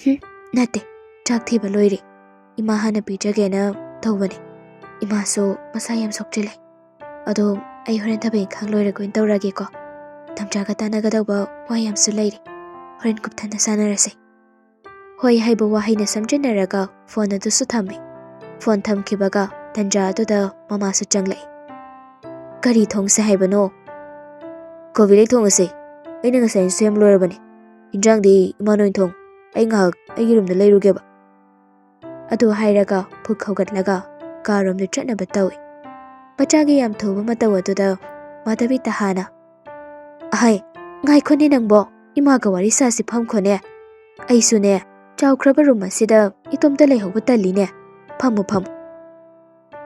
"ꯍꯨꯝ, ꯅꯠꯇꯦ꯫ ꯆꯥꯛ ꯊꯤꯕ ꯂꯣꯏꯔꯦ꯫ ꯏꯃꯥ ꯍꯥꯟꯅ ꯄꯤꯖꯒꯦꯅ ꯇꯧꯕꯅꯦ꯫ ꯏꯃꯥꯁꯨ ꯃꯁꯥ ꯌꯥꯝ ꯁꯣꯛꯆꯤꯜꯂꯦ꯫ ꯑꯗꯣ ꯑꯩ ꯍꯣꯔꯦꯟ ꯊꯕꯛ ꯏꯪꯈꯥꯡ ꯂꯣꯏꯔꯒ ꯑꯣꯏꯅ ꯇꯧꯔꯒꯦꯀꯣ꯫ ꯇꯥꯝꯆꯥꯒ ꯇꯥꯟꯅꯒꯗꯧꯕ ꯋꯥ ꯌꯥꯝꯁꯨ ꯂꯩꯔꯦ꯫ ꯍꯣꯔꯦꯟ ꯀꯨꯞꯊꯅ ꯁꯥꯟꯅꯔꯁꯦ꯫" ꯍꯣꯏ ꯍꯥꯏꯕ ꯋꯥꯍꯩꯅ ꯁꯝꯖꯤꯟꯅꯔꯒ ꯐꯣꯟ ꯑꯗꯨꯁꯨ ꯊꯝꯃꯦ꯫ ꯐꯣꯟ ꯊꯝꯈꯤꯕꯒ ꯇꯟꯖꯥ ꯑꯗꯨꯗ ꯃꯃꯥꯁꯨ ꯆꯪꯂꯛꯏ꯫ "ꯀꯔꯤ ꯊꯣꯡꯁꯦ ꯍꯥꯏꯕꯅꯣ?" "ꯀꯣꯕꯤ ꯂꯩ ꯊꯣꯡꯉꯁꯦ꯫ ꯑꯩꯅ ꯉꯁꯥꯏ ꯁꯦꯝ ꯂꯣꯏꯔꯕꯅꯦ꯫ ꯏꯟꯖꯥꯡꯗꯤ ꯏꯃꯥ ꯅꯣꯏ ꯊꯣꯡ꯫ ꯑꯩ ꯉꯥꯏꯍꯥꯛ ꯑꯩꯒꯤ ꯔꯨꯝꯗ ꯂꯩꯔꯨꯒꯦꯕ꯫" ꯑꯗꯨ ꯍꯥꯏꯔꯒ ꯐꯨꯛ ꯍꯧꯒꯠꯂꯒ ꯀꯥꯔꯣꯝꯗ ꯆꯠꯅꯕ ꯇꯧꯏ꯫ ꯃꯆꯥꯒꯤ ꯌꯥꯝ ꯊꯨꯕ ꯃꯇꯧ ꯑꯗꯨꯗ ꯃꯥꯙꯕꯤ ꯇꯍꯥꯅ, "ꯑꯍꯩ, ꯉꯥꯏꯈꯣꯅꯦ ꯅꯪꯕꯣ, ꯏꯃꯥꯒ ꯋꯥꯔꯤ ꯁꯥꯁꯤ, ꯐꯝꯈꯣꯅꯦ꯫ ꯑꯩꯁꯨꯅꯦ, ꯆꯥꯎꯈ꯭ꯔꯕ ꯔꯨꯝ ꯑꯁꯤꯗ ꯏꯇꯣꯝꯇ ꯂꯩꯍꯧꯕ ꯇꯜꯂꯤꯅꯦ꯫ ꯐꯝꯃꯨ, ꯐꯝꯃꯨ꯫"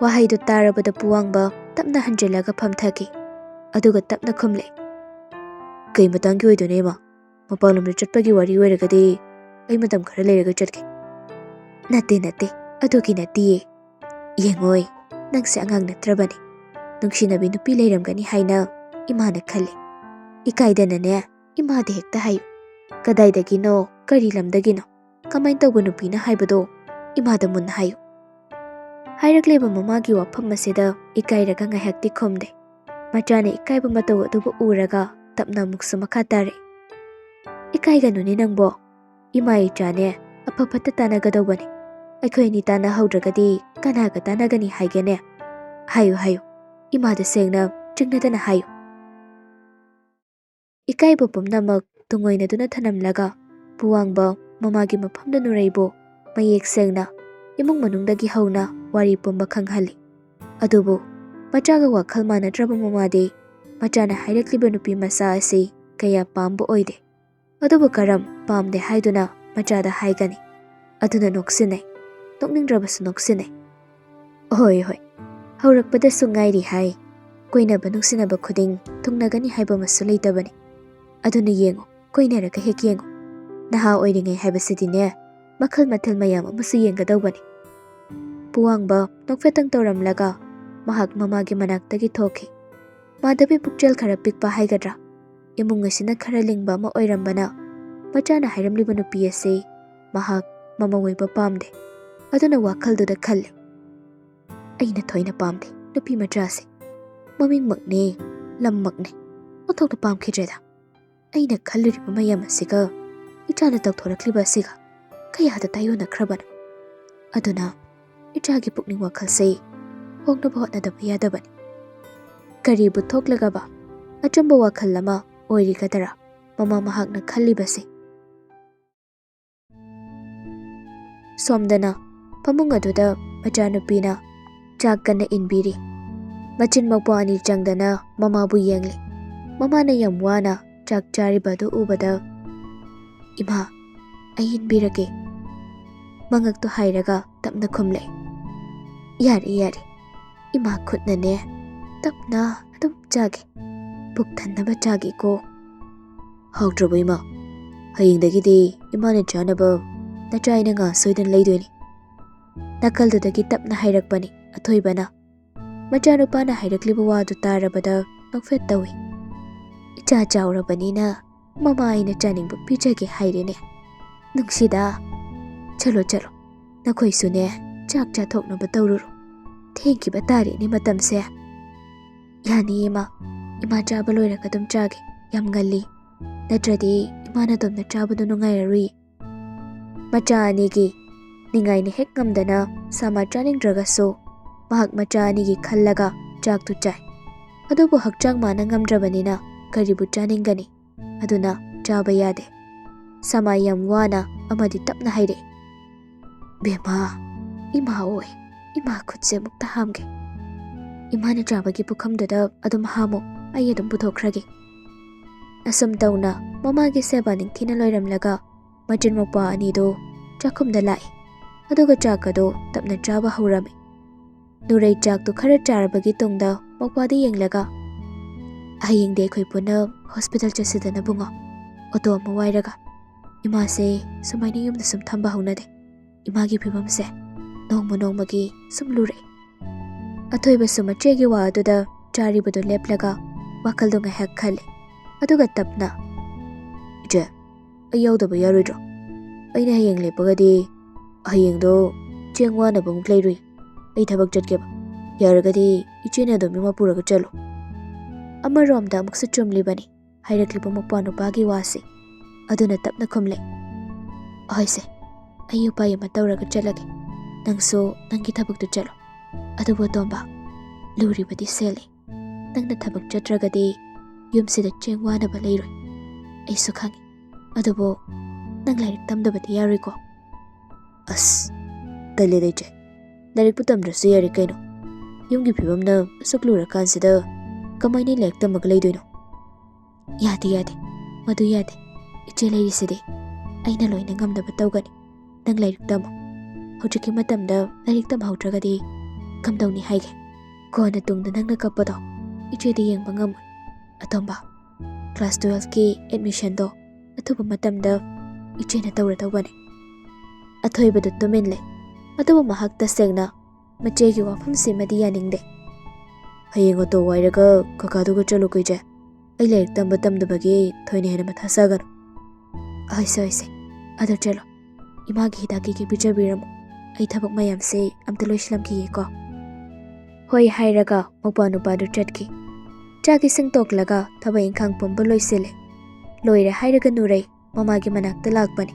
ꯋꯥꯍꯩꯗꯨ ꯇꯥꯔꯕꯗ ꯄꯨꯋꯥꯡꯕ ꯇꯞꯅ ꯍꯟꯖꯤꯜꯂꯒ ꯐꯝꯊꯈꯤ꯫ ꯑꯗꯨꯒ ꯇꯞꯅ ꯈꯨꯝꯂꯦ, "ꯀꯩ ꯃꯇꯥꯡꯒꯤ ꯑꯣꯏꯗꯣꯏꯅꯣ ꯏꯃꯥ? ꯃꯄꯥꯟꯂꯣꯝꯗ ꯆꯠꯄꯒꯤ ꯋꯥꯔꯤ ꯑꯣꯏꯔꯒꯗꯤ ꯑꯩ ꯃꯇꯝ ꯈꯔ ꯂꯩꯔꯒ ꯆꯠꯀꯦ꯫" "ꯅꯠꯇꯦ, ꯅꯠꯇꯦ, ꯑꯗꯨꯒꯤ ꯅꯠꯇꯤꯌꯦ꯫ ꯌꯦꯡꯉꯣꯏ, ꯅꯪꯁꯦ ꯑꯉꯥꯡ ꯅꯠꯇ꯭ꯔꯕꯅꯤ꯫ ꯅꯨꯡꯁꯤꯅꯕꯤ ꯅꯨꯄꯤ ꯂꯩꯔꯝꯒꯅꯤ ꯍꯥꯏꯅ ꯏꯃꯥꯅ ꯈꯜꯂꯤ꯫ ꯏꯀꯥꯏꯗꯅꯅꯦ, ꯏꯃꯥꯗ ꯍꯦꯛꯇ ꯍꯥꯏꯌꯨ꯫ ꯀꯗꯥꯏꯗꯒꯤꯅꯣ, ꯀꯔꯤ ꯂꯝꯗꯒꯤꯅꯣ, ꯀꯃꯥꯏꯅ ꯇꯧꯕ ꯅꯨꯄꯤꯅ ꯍꯥꯏꯕꯗꯣ ꯏꯃꯥꯗ ꯃꯨꯟꯅ ꯍꯥꯏꯌꯨ꯫" ꯍꯥꯏꯔꯛꯂꯤꯕ ꯃꯃꯥꯒꯤ ꯋꯥꯐꯝ ꯑꯁꯤꯗ ꯏꯀꯥꯏꯔꯒ ꯉꯥꯏꯍꯥꯛꯇꯤ ꯈꯨꯝꯗꯦ꯫ ꯃꯆꯥꯅ ꯏꯀꯥꯏꯕ ꯃꯇꯧ ꯑꯗꯨꯕꯨ ꯎꯔꯒ ꯇꯞꯅ ꯑꯃꯨꯛꯁꯨ ꯃꯈꯥ ꯇꯥꯔꯛꯏ, "ꯏꯀꯥꯏꯒꯅꯨꯅꯦ ꯅꯪꯕꯣ꯫ ꯏꯃꯥ ꯏꯆꯥꯅꯦ ꯑꯐ ꯐꯠꯇ ꯇꯥꯟꯅꯒꯗꯧꯕꯅꯤ꯫ ꯑꯩꯈꯣꯏ ꯑꯅꯤ ꯇꯥꯟꯅꯍꯧꯗ꯭ꯔꯒꯗꯤ ꯀꯅꯥꯒ ꯇꯥꯟꯅꯒꯅꯤ ꯍꯥꯏꯒꯦꯅꯦ? ꯍꯥꯏꯌꯨ, ꯍꯥꯏꯌꯨ꯫ ꯏꯃꯥꯗ ꯁꯦꯡꯅ ꯆꯤꯡꯅꯗꯅ ꯍꯥꯏꯌꯨ꯫" ꯏꯀꯥꯏꯕ ꯄꯨꯝꯅꯃꯛ ꯇꯨꯡꯑꯣꯏꯅꯗꯨꯅ ꯊꯅꯝꯂꯒ ꯄꯨꯋꯥꯡꯕ ꯃꯃꯥꯒꯤ ꯃꯐꯝꯗ ꯅꯨꯔꯩꯕꯨ ꯃꯌꯦꯛ ꯁꯦꯡꯅ ꯏꯃꯨꯡ ꯃꯅꯨꯡꯗꯒꯤ ꯍꯧꯅ ꯋꯥꯔꯤ ꯄꯨꯝꯕ ꯈꯪꯍꯜꯂꯤ꯫ ꯑꯗꯨꯕꯨ ꯃꯆꯥꯒ ꯋꯥꯈꯜ ꯃꯥꯟꯅꯗ꯭ꯔꯕ ꯃꯃꯥꯗꯤ ꯃꯆꯥꯅ ꯍꯥꯏꯔꯛꯂꯤꯕ ꯅꯨꯄꯤ ꯃꯆꯥ ꯑꯁꯤ ꯀꯌꯥ ꯄꯥꯝꯕ ꯑꯣꯏꯗꯦ꯫ ꯑꯗꯨꯕꯨ ꯀꯔꯝ ꯄꯥꯝꯗꯦ ꯍꯥꯏꯗꯨꯅ ꯃꯆꯥꯗ ꯍꯥꯏꯒꯅꯤ? ꯑꯗꯨꯅ ꯅꯣꯛꯁꯤꯟꯅꯩ꯫ ꯅꯣꯛꯅꯤꯡꯗ꯭ꯔꯕꯁꯨ ꯅꯣꯛꯁꯤꯟꯅꯩ꯫ "ꯍꯣꯏ, ꯍꯣꯏ, ꯍꯧꯔꯛꯄꯗꯁꯨ ꯉꯥꯏꯔꯤ ꯍꯥꯏ꯫ ꯀꯣꯏꯅꯕ ꯅꯨꯡꯁꯤꯅꯕ ꯈꯨꯗꯤꯡ ꯊꯨꯡꯅꯒꯅꯤ ꯍꯥꯏꯕ ꯑꯃꯁꯨ ꯂꯩꯇꯕꯅꯤ꯫ ꯑꯗꯨꯅ ꯌꯦꯡꯉꯨ, ꯀꯣꯏꯅꯔꯒ ꯍꯦꯛ ꯌꯦꯡꯉꯨ꯫ ꯅꯍꯥ ꯑꯣꯏꯔꯤꯉꯩ ꯍꯥꯏꯕꯁꯤꯗꯤꯅꯦ, ꯃꯈꯜ ꯃꯊꯦꯜ ꯃꯌꯥꯝ ꯑꯃꯁꯨ ꯌꯦꯡꯒꯗꯧꯕꯅꯤ꯫" ꯄꯨꯋꯥꯡꯕ ꯅꯣꯛꯐꯦꯠꯇꯪ ꯇꯧꯔꯝꯂꯒ ꯃꯍꯥꯛ ꯃꯃꯥꯒꯤ ꯃꯅꯥꯛꯇꯒꯤ ꯊꯣꯛꯈꯤ꯫ ꯃꯥꯙꯕꯤ ꯄꯨꯛꯆꯦꯜ ꯈꯔ ꯄꯤꯛꯄ ꯍꯥꯏꯒꯗ꯭ꯔꯥ, ꯏꯃꯨꯡ ꯑꯁꯤꯅ ꯈꯔ ꯂꯤꯡꯕ ꯑꯃ ꯑꯣꯏꯔꯝꯕꯅ, ꯃꯆꯥꯅ ꯍꯥꯏꯔꯝꯂꯤꯕ ꯅꯨꯄꯤ ꯑꯁꯤ ꯃꯍꯥꯛ ꯃꯃꯧ ꯑꯣꯏꯕ ꯄꯥꯝꯗꯦ꯫ ꯑꯗꯨꯅ ꯋꯥꯈꯜꯗꯨꯗ ꯈꯜꯂꯤ, "ꯑꯩꯅ ꯊꯣꯏꯅ ꯄꯥꯝꯗꯦ ꯅꯨꯄꯤ ꯃꯆꯥꯁꯦ꯫ ꯃꯃꯤꯡꯃꯛꯅꯦ, ꯂꯝꯃꯛꯅꯦ, ꯑꯣꯟꯊꯣꯛꯅ ꯄꯥꯝꯈꯤꯗ꯭ꯔꯦꯗ꯫ ꯑꯩꯅ ꯈꯜꯂꯨꯔꯤꯕ ꯃꯌꯥꯝ ꯑꯁꯤꯒ ꯏꯆꯥꯅ ꯇꯧꯊꯣꯔꯛꯂꯤꯕ ꯑꯁꯤꯒ ꯀꯌꯥꯗ ꯇꯥꯏꯌꯣꯟꯅꯈ꯭ꯔꯕꯅꯣ꯫ ꯑꯗꯨꯅ ꯏꯆꯥꯒꯤ ꯄꯨꯛꯅꯤꯡ ꯋꯥꯈꯜꯁꯦ ꯍꯣꯡꯅꯕ ꯍꯣꯠꯅꯗꯕ ꯌꯥꯗꯕꯅꯤ꯫" ꯀꯔꯤꯕꯨ ꯊꯣꯛꯂꯒꯕ ꯑꯆꯨꯝꯕ ꯋꯥꯈꯜ ꯑꯃ ꯑꯣꯏꯔꯤꯒꯗꯔꯥ ꯃꯃꯥ ꯃꯍꯥꯛꯅ ꯈꯜꯂꯤꯕꯁꯦ? ꯁꯣꯝꯗꯅ ꯐꯃꯨꯡ ꯑꯗꯨꯗ ꯃꯆꯥꯅꯨꯄꯤꯅ ꯆꯥꯛ ꯀꯟꯅ ꯏꯟꯕꯤꯔꯤ꯫ ꯃꯆꯤꯟ ꯃꯧꯄ꯭ꯋꯥ ꯑꯅꯤ ꯆꯪꯗꯅ ꯃꯃꯥꯕꯨ ꯌꯦꯡꯂꯤ꯫ ꯃꯃꯥꯅ ꯌꯥꯝ ꯋꯥꯅ ꯆꯥꯛ ꯆꯥꯔꯤꯕ ꯑꯗꯨ ꯎꯕꯗ, "ꯏꯃꯥ, ꯑꯩ ꯏꯟꯕꯤꯔꯒꯦ꯫" ꯃꯉꯛꯇꯨ ꯍꯥꯏꯔꯒ ꯇꯞꯅ ꯈꯨꯝꯂꯦ꯫ "ꯌꯥꯔꯦ, ꯌꯥꯔꯦ, ꯏꯃꯥ ꯈꯨꯠꯅꯅꯦ, ꯇꯞꯅ ꯑꯗꯨꯝ ꯆꯥꯒꯦ꯫ ꯄꯨꯛ ꯊꯟꯅꯕ ꯆꯥꯒꯦꯀꯣ꯫" "ꯍꯥꯎꯇ꯭ꯔꯕꯣ ꯏꯃꯥ? ꯍꯌꯦꯡꯗꯒꯤꯗꯤ ꯏꯃꯥꯅ ꯆꯥꯅꯕ ꯅꯆꯥ ꯑꯩꯅ ꯉꯥ ꯁꯣꯏꯗꯅ ꯂꯩꯗꯣꯏꯅꯤ꯫" ꯅꯥꯀꯜꯗꯨꯗꯒꯤ ꯇꯞꯅ ꯍꯥꯏꯔꯛꯄꯅꯤ ꯑꯊꯣꯏꯕꯅ꯫ ꯃꯆꯥꯅꯨꯄꯥꯅ ꯍꯥꯏꯔꯛꯂꯤꯕ ꯋꯥꯗꯨ ꯇꯥꯔꯕꯗ ꯅꯣꯛꯐꯦꯠ ꯇꯧꯏ꯫ "ꯏꯆꯥ ꯆꯥꯎꯔꯕꯅꯤꯅ ꯃꯃꯥ ꯑꯩꯅ ꯆꯥꯅꯤꯡꯕ ꯄꯤꯖꯒꯦ ꯍꯥꯏꯔꯦꯅꯦ꯫ ꯅꯨꯡꯁꯤꯗ꯫ ꯆꯠꯂꯣ, ꯆꯠꯂꯣ, ꯅꯈꯣꯏꯁꯨꯅꯦ, ꯆꯥꯛ ꯆꯥꯊꯣꯛꯅꯕ ꯇꯧꯔꯨꯔꯣ꯫ ꯊꯦꯡꯈꯤꯕ ꯇꯥꯔꯦꯅꯦ ꯃꯇꯝꯁꯦ꯫" "ꯌꯥꯅꯤ ꯏꯃꯥ, ꯏꯃꯥ ꯆꯥꯕ ꯂꯣꯏꯔꯒ ꯑꯗꯨꯝ ꯆꯥꯒꯦ, ꯌꯥꯝ ꯉꯜꯂꯤ꯫ ꯅꯠꯇ꯭ꯔꯗꯤ ꯏꯃꯥ ꯅꯇꯣꯝꯇ ꯆꯥꯕꯗꯨ ꯅꯨꯡꯉꯥꯏꯔꯔꯣꯏ꯫" ꯃꯆꯥ ꯑꯅꯤꯒꯤ ꯅꯤꯡꯉꯥꯏꯅ ꯍꯦꯛ ꯉꯝꯗꯅ ꯁꯥꯃꯥ ꯆꯥꯅꯤꯡꯗ꯭ꯔꯒꯁꯨ ꯃꯍꯥꯛ ꯃꯆꯥ ꯑꯅꯤꯒꯤ ꯈꯜꯂꯒ ꯆꯥꯛꯇꯨ ꯆꯥꯏ꯫ ꯑꯗꯨꯕꯨ ꯍꯛꯆꯥꯡ ꯃꯥꯅ ꯉꯝꯗ꯭ꯔꯕꯅꯤꯅ ꯀꯔꯤꯕꯨ ꯆꯥꯅꯤꯡꯒꯅꯤ? ꯑꯗꯨꯅ ꯆꯥꯕ ꯌꯥꯗꯦ꯫ ꯁꯥꯃꯥ ꯌꯥꯝ ꯋꯥꯅ ꯑꯃꯗꯤ ꯇꯞꯅ ꯍꯥꯏꯔꯛꯏ, "ꯕꯦꯝꯃ, ꯏꯃꯥ ꯑꯣꯏ, ꯏꯃꯥ ꯈꯨꯠꯁꯦ ꯑꯃꯨꯛꯇ ꯍꯥꯝꯒꯦ꯫ ꯏꯃꯥꯅ ꯆꯥꯕꯒꯤ ꯄꯨꯈꯝꯗꯨꯗ ꯑꯗꯨꯝ ꯍꯥꯝꯃꯣ, ꯑꯩ ꯑꯗꯨꯝ ꯄꯨꯊꯣꯛꯈ꯭ꯔꯒꯦ꯫" ꯑꯁꯨꯝ ꯇꯧꯅ ꯃꯃꯥꯒꯤ ꯁꯦꯕꯥ ꯅꯤꯡꯊꯤꯅ ꯂꯣꯏꯔꯝꯂꯒ ꯃꯆꯤꯟ ꯃꯧꯄ꯭ꯋꯥ ꯑꯅꯤꯗꯨ ꯆꯥꯛꯈꯨꯝꯗ ꯂꯥꯛꯏ꯫ ꯑꯗꯨꯒ ꯆꯥꯛ ꯑꯗꯨ ꯇꯞꯅ ꯆꯥꯕ ꯍꯧꯔꯝꯃꯤ꯫ ꯅꯨꯔꯩ ꯆꯥꯛꯇꯨ ꯈꯔ ꯆꯥꯔꯕꯒꯤ ꯇꯨꯡꯗ ꯃꯧꯄ꯭ꯋꯥꯗ ꯌꯦꯡꯂꯒ, "ꯍꯌꯦꯡꯗꯤ ꯑꯩꯈꯣꯏ ꯄꯨꯟꯅ ꯍꯣꯁꯄꯤꯇꯥꯜ ꯆꯠꯁꯤꯗꯅ ꯕꯨꯡꯉꯣ꯫ ꯑꯣꯇꯣ ꯑꯃ ꯋꯥꯏꯔꯒ꯫ ꯏꯃꯥꯁꯦ ꯁꯨꯃꯥꯏꯅ ꯌꯨꯝꯗ ꯁꯨꯝ ꯊꯝꯕ ꯍꯧꯅꯗꯦ꯫ ꯏꯃꯥꯒꯤ ꯐꯤꯕꯝꯁꯦ ꯅꯣꯡꯃ ꯅꯣꯡꯃꯒꯤ ꯁꯨꯝ ꯂꯨꯔꯛꯏ꯫" ꯑꯊꯣꯏꯕꯁꯨ ꯃꯆꯦꯒꯤ ꯋꯥ ꯑꯗꯨꯗ ꯆꯥꯔꯤꯕꯗꯨ ꯂꯦꯞꯂꯒ ꯋꯥꯈꯜꯗꯨ ꯉꯥꯏꯍꯥꯛ ꯈꯜꯂꯤ꯫ ꯑꯗꯨꯒ ꯇꯞꯅ, "ꯏꯆꯦ, ꯑꯩ ꯌꯥꯎꯗꯕ ꯌꯥꯔꯣꯏꯗ꯭ꯔꯣ? ꯑꯩꯅ ꯍꯌꯦꯡ ꯂꯦꯞꯄꯒꯗꯤ ꯍꯌꯦꯡꯗꯣ ꯆꯦꯡ ꯋꯥꯅꯕ ꯑꯃꯨꯛ ꯂꯩꯔꯨꯏ꯫ ꯑꯩ ꯊꯕꯛ ꯆꯠꯀꯦꯕ꯫ ꯌꯥꯔꯒꯗꯤ ꯏꯆꯦꯅ ꯑꯗꯨꯝ ꯏꯃꯥ ꯄꯨꯔꯒ ꯆꯠꯂꯣ꯫" ꯑꯃꯔꯣꯝꯗ ꯑꯃꯨꯛꯁꯨ ꯆꯨꯝꯂꯤꯕꯅꯤ ꯍꯥꯏꯔꯛꯂꯤꯕ ꯃꯧꯄ꯭ꯋꯥ ꯅꯨꯄꯥꯒꯤ ꯋꯥꯁꯤ꯫ ꯑꯗꯨꯅ ꯇꯞꯅ ꯈꯨꯝꯂꯦ, "ꯍꯣꯏꯁꯦ, ꯑꯩ ꯎꯄꯥꯏ ꯑꯃ ꯇꯧꯔꯒ ꯆꯠꯂꯒꯦ꯫ ꯅꯪꯁꯨ ꯅꯪꯒꯤ ꯊꯕꯛꯇꯨ ꯆꯠꯂꯣ꯫ ꯑꯗꯨꯕꯨ ꯑꯇꯣꯝꯕ, ꯂꯨꯔꯤꯕꯗꯤ ꯁꯦꯜꯅꯤ꯫ ꯅꯪꯅ ꯊꯕꯛ ꯆꯠꯇ꯭ꯔꯒꯗꯤ ꯌꯨꯝꯁꯤꯗ ꯆꯦꯡ ꯋꯥꯅꯕ ꯂꯩꯔꯣꯏ꯫ ꯑꯩꯁꯨ ꯈꯪꯉꯤ꯫ ꯑꯗꯨꯕꯨ ꯅꯪ ꯂꯥꯏꯔꯤꯛ ꯇꯝꯗꯕꯗꯤ ꯌꯥꯔꯣꯏꯀꯣ?" "ꯑꯁ, ꯇꯜꯂꯦꯗ ꯏꯆꯦ꯫ ꯂꯥꯏꯔꯤꯛꯄꯨ ꯇꯝꯗ꯭ꯔꯁꯨ ꯌꯥꯔꯦ ꯀꯩꯅꯣ꯫ ꯌꯨꯝꯒꯤ ꯐꯤꯕꯝꯅ ꯑꯁꯨꯛ ꯂꯨꯔꯀꯥꯟꯁꯤꯗ ꯀꯃꯥꯏꯅ ꯂꯥꯏꯔꯤꯛ ꯇꯝꯃꯒ ꯂꯩꯗꯣꯏꯅꯣ?" "ꯌꯥꯗꯦ, ꯌꯥꯗꯦ꯫ ꯃꯗꯨ ꯌꯥꯗꯦ꯫ ꯏꯆꯦ ꯂꯩꯔꯤꯁꯤꯗꯤ꯫ ꯑꯩꯅ ꯂꯣꯏꯅ ꯉꯝꯅꯕ ꯇꯧꯒꯅꯤ꯫ ꯅꯪ ꯂꯥꯏꯔꯤꯛ ꯇꯝꯃꯣ꯫ ꯍꯧꯖꯤꯛꯀꯤ ꯃꯇꯝꯗ ꯂꯥꯏꯔꯤꯛ ꯇꯝꯍꯧꯗ꯭ꯔꯒꯗꯤ ꯀꯝꯗꯧꯅꯤ ꯍꯥꯏꯒꯦ? ꯀꯣꯟꯅ ꯇꯨꯡꯗ ꯅꯪꯅ ꯀꯞꯄꯗꯣ ꯏꯆꯦꯗꯤ ꯌꯦꯡꯕ ꯉꯝꯃꯣꯏ꯫ ꯑꯇꯣꯝꯕ, ꯀ꯭ꯂꯥꯁ ꯇꯨꯋꯦꯜꯐꯀꯤ ꯑꯦꯗꯃꯤꯁꯟꯗꯣ ꯑꯊꯨꯕ ꯃꯇꯝꯗ ꯏꯆꯦꯅ ꯇꯧꯔꯗꯧꯕꯅꯤ꯫" ꯑꯊꯣꯏꯕꯗꯨ ꯇꯨꯃꯤꯟ ꯂꯩ꯫ ꯑꯗꯨꯕꯨ ꯃꯍꯥꯛ ꯇꯁꯦꯡꯅ ꯃꯆꯦꯒꯤ ꯋꯥꯐꯝꯁꯤꯃꯗꯤ ꯌꯥꯅꯤꯡꯗꯦ꯫ "ꯍꯌꯦꯡ ꯑꯣꯇꯣ ꯋꯥꯏꯔꯒ ꯀꯀꯥꯗꯨꯒ ꯆꯠꯂꯨꯀꯣ ꯏꯆꯦ꯫ ꯑꯩ ꯂꯥꯏꯔꯤꯛ ꯇꯝꯕ ꯇꯝꯗꯕꯒꯤ ꯊꯣꯏꯅ ꯍꯦꯟꯅ ꯃꯊꯥ ꯁꯥꯒꯅꯨ꯫" "ꯍꯣꯏꯁꯦ, ꯍꯣꯏꯁꯦ꯫ ꯑꯗꯣ ꯆꯠꯂꯣ꯫ ꯏꯃꯥꯒꯤ ꯍꯤꯗꯥꯛ ꯀꯩꯀꯩ ꯄꯤꯖꯕꯤꯔꯝꯃꯣ꯫ ꯑꯩ ꯊꯕꯛ ꯃꯌꯥꯝꯁꯦ ꯑꯝꯇ ꯂꯣꯏꯁꯤꯜꯂꯝꯈꯤꯒꯦꯀꯣ꯫" ꯍꯣꯏ ꯍꯥꯏꯔꯒ ꯃꯧꯄ꯭ꯋꯥ ꯅꯨꯄꯥꯗꯨ ꯆꯠꯈꯤ꯫ ꯆꯥꯛ ꯏꯁꯤꯡ ꯇꯣꯛꯂꯒ ꯊꯕꯛ ꯏꯪꯈꯥꯡ ꯄꯨꯝꯕ ꯂꯣꯏꯁꯤꯜꯂꯦ꯫ ꯂꯣꯏꯔꯦ ꯍꯥꯏꯔꯒ ꯅꯨꯔꯩ ꯃꯃꯥꯒꯤ ꯃꯅꯥꯛꯇ ꯂꯥꯛꯄꯅꯤ꯫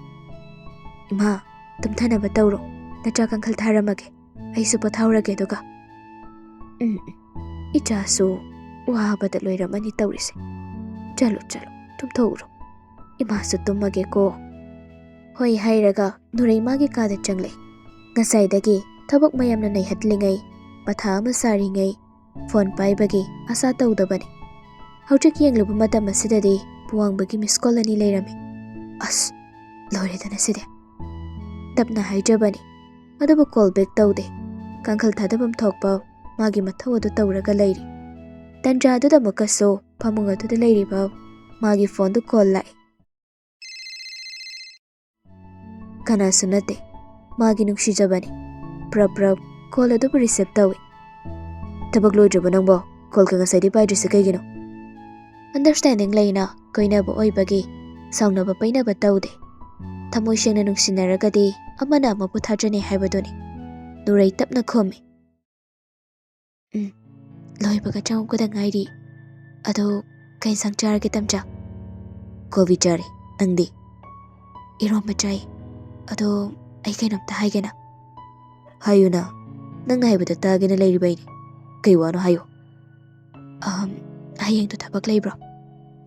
"ꯏꯃꯥ, ꯇꯨꯝꯊꯅꯕ ꯇꯧꯔꯣ꯫ ꯅꯆꯥ ꯀꯥꯡꯈꯜ ꯊꯥꯔꯝꯃꯒꯦ꯫ ꯑꯩꯁꯨ ꯄꯣꯊꯥꯍꯧꯔꯒꯦ ꯑꯗꯨꯒ꯫" "ꯎꯝ, ꯎꯝ꯫ ꯏꯆꯥꯁꯨ ꯋꯥꯕꯗ ꯂꯣꯏꯔꯝꯃꯅꯤ ꯇꯧꯔꯤꯁꯦ꯫ ꯆꯠꯂꯣ, ꯆꯠꯂꯣ, ꯇꯨꯝꯊꯣꯛꯎꯔꯣ꯫ ꯏꯃꯥꯁꯨ ꯇꯨꯝꯃꯒꯦꯀꯣ꯫" ꯍꯣꯏ ꯍꯥꯏꯔꯒ ꯅꯨꯔꯩ ꯃꯥꯒꯤ ꯀꯥꯗ ꯆꯪꯂꯦ꯫ ꯉꯁꯥꯏꯗꯒꯤ ꯊꯕꯛ ꯃꯌꯥꯝꯅ ꯅꯩꯍꯠꯂꯤꯉꯩ, ꯃꯊꯥ ꯑꯃ ꯁꯥꯔꯤꯉꯩ, ꯐꯣꯟ ꯄꯥꯏꯕꯒꯤ ꯑꯁꯥ ꯇꯧꯗꯕꯅꯤ꯫ ꯍꯧꯖꯤꯛ ꯌꯦꯡꯂꯨꯕ ꯃꯇꯝ ꯑꯁꯤꯗꯗꯤ ꯄꯨꯋꯥꯡꯕꯒꯤ ꯃꯤꯁ ꯀꯣꯜ ꯑꯅꯤ ꯂꯩꯔꯝꯃꯤ꯫ "ꯑꯁ, ꯂꯣꯏꯔꯦꯗꯅ ꯁꯤꯗꯤ꯫ ꯇꯞꯅ ꯍꯥꯏꯖꯕꯅꯤ꯫ ꯑꯗꯨꯕꯨ ꯀꯣꯜ ꯕꯦꯛ ꯇꯧꯗꯦ꯫ ꯀꯥꯡꯈꯜ ꯊꯥꯗꯐꯝ ꯊꯣꯛꯄ ꯃꯥꯒꯤ ꯃꯊꯧ ꯑꯗꯨ ꯇꯧꯔꯒ ꯂꯩꯔꯤ꯫ ꯇꯟꯖꯥꯗꯨꯗ ꯑꯃꯨꯛꯀꯁꯨ ꯐꯃꯨꯡ ꯑꯗꯨꯗ ꯂꯩꯔꯤꯕ ꯃꯥꯒꯤ ꯐꯣꯟꯗꯨ ꯀꯣꯜ ꯂꯥꯛꯏ꯫ ꯀꯅꯥꯁꯨ ꯅꯠꯇꯦ, ꯃꯥꯒꯤ ꯅꯨꯡꯁꯤꯖꯕꯅꯤ꯫ ꯄ꯭ꯔꯞ ꯄ꯭ꯔꯞ ꯀꯣꯜ ꯑꯗꯨꯕꯨ ꯔꯤꯁꯤꯞ ꯇꯧꯏ꯫ "ꯊꯕꯛ ꯂꯣꯏꯗ꯭ꯔꯤꯕꯣ ꯅꯪꯕꯣ? ꯀꯣꯜꯒ ꯉꯁꯥꯏꯗꯤ ꯄꯥꯏꯗ꯭ꯔꯤꯁꯦ ꯀꯩꯒꯤꯅꯣ?" ꯑꯟꯗꯔꯁ꯭ꯇꯦꯟꯗꯤꯡ ꯂꯩꯅ ꯀꯣꯏꯅꯕ ꯑꯣꯏꯕꯒꯤ ꯁꯥꯎꯅꯕ ꯄꯩꯅꯕ ꯇꯧꯗꯦ꯫ ꯊꯃꯣꯏ ꯁꯦꯡꯅ ꯅꯨꯡꯁꯤꯅꯔꯒꯗꯤ ꯑꯃꯅ ꯑꯃꯕꯨ ꯊꯥꯖꯅꯩ ꯍꯥꯏꯕꯗꯨꯅꯤ꯫ ꯅꯨꯔꯩ ꯇꯞꯅ ꯈꯨꯝꯃꯤ꯫ "ꯎꯝ, ꯂꯣꯏꯕꯒ ꯆꯪꯉꯛꯄꯗ ꯉꯥꯏꯔꯤ꯫ ꯑꯗꯣ ꯀꯩ ꯏꯟꯁꯥꯡ ꯆꯥꯔꯒꯦ, ꯇꯝꯆꯥ?" "ꯀꯣꯕꯤ ꯆꯥꯔꯦ꯫ ꯅꯪꯗꯤ?" "ꯏꯔꯣꯝꯕ ꯆꯥꯏ꯫ ꯑꯗꯣ ꯑꯩ ꯀꯩꯅꯣꯝꯇ ꯍꯥꯏꯒꯦꯅ?" "ꯍꯥꯏꯌꯨꯅ, ꯅꯪꯅ ꯍꯥꯏꯕꯗ ꯇꯥꯒꯦꯅ ꯂꯩꯔꯤꯕꯩꯅꯦ꯫ ꯀꯩ ꯋꯥꯅꯣ ꯍꯥꯏꯌꯨ?" "ꯑꯍꯝ, ꯍꯌꯦꯡꯗꯣ ꯊꯕꯛ ꯂꯩꯕ꯭ꯔꯣ?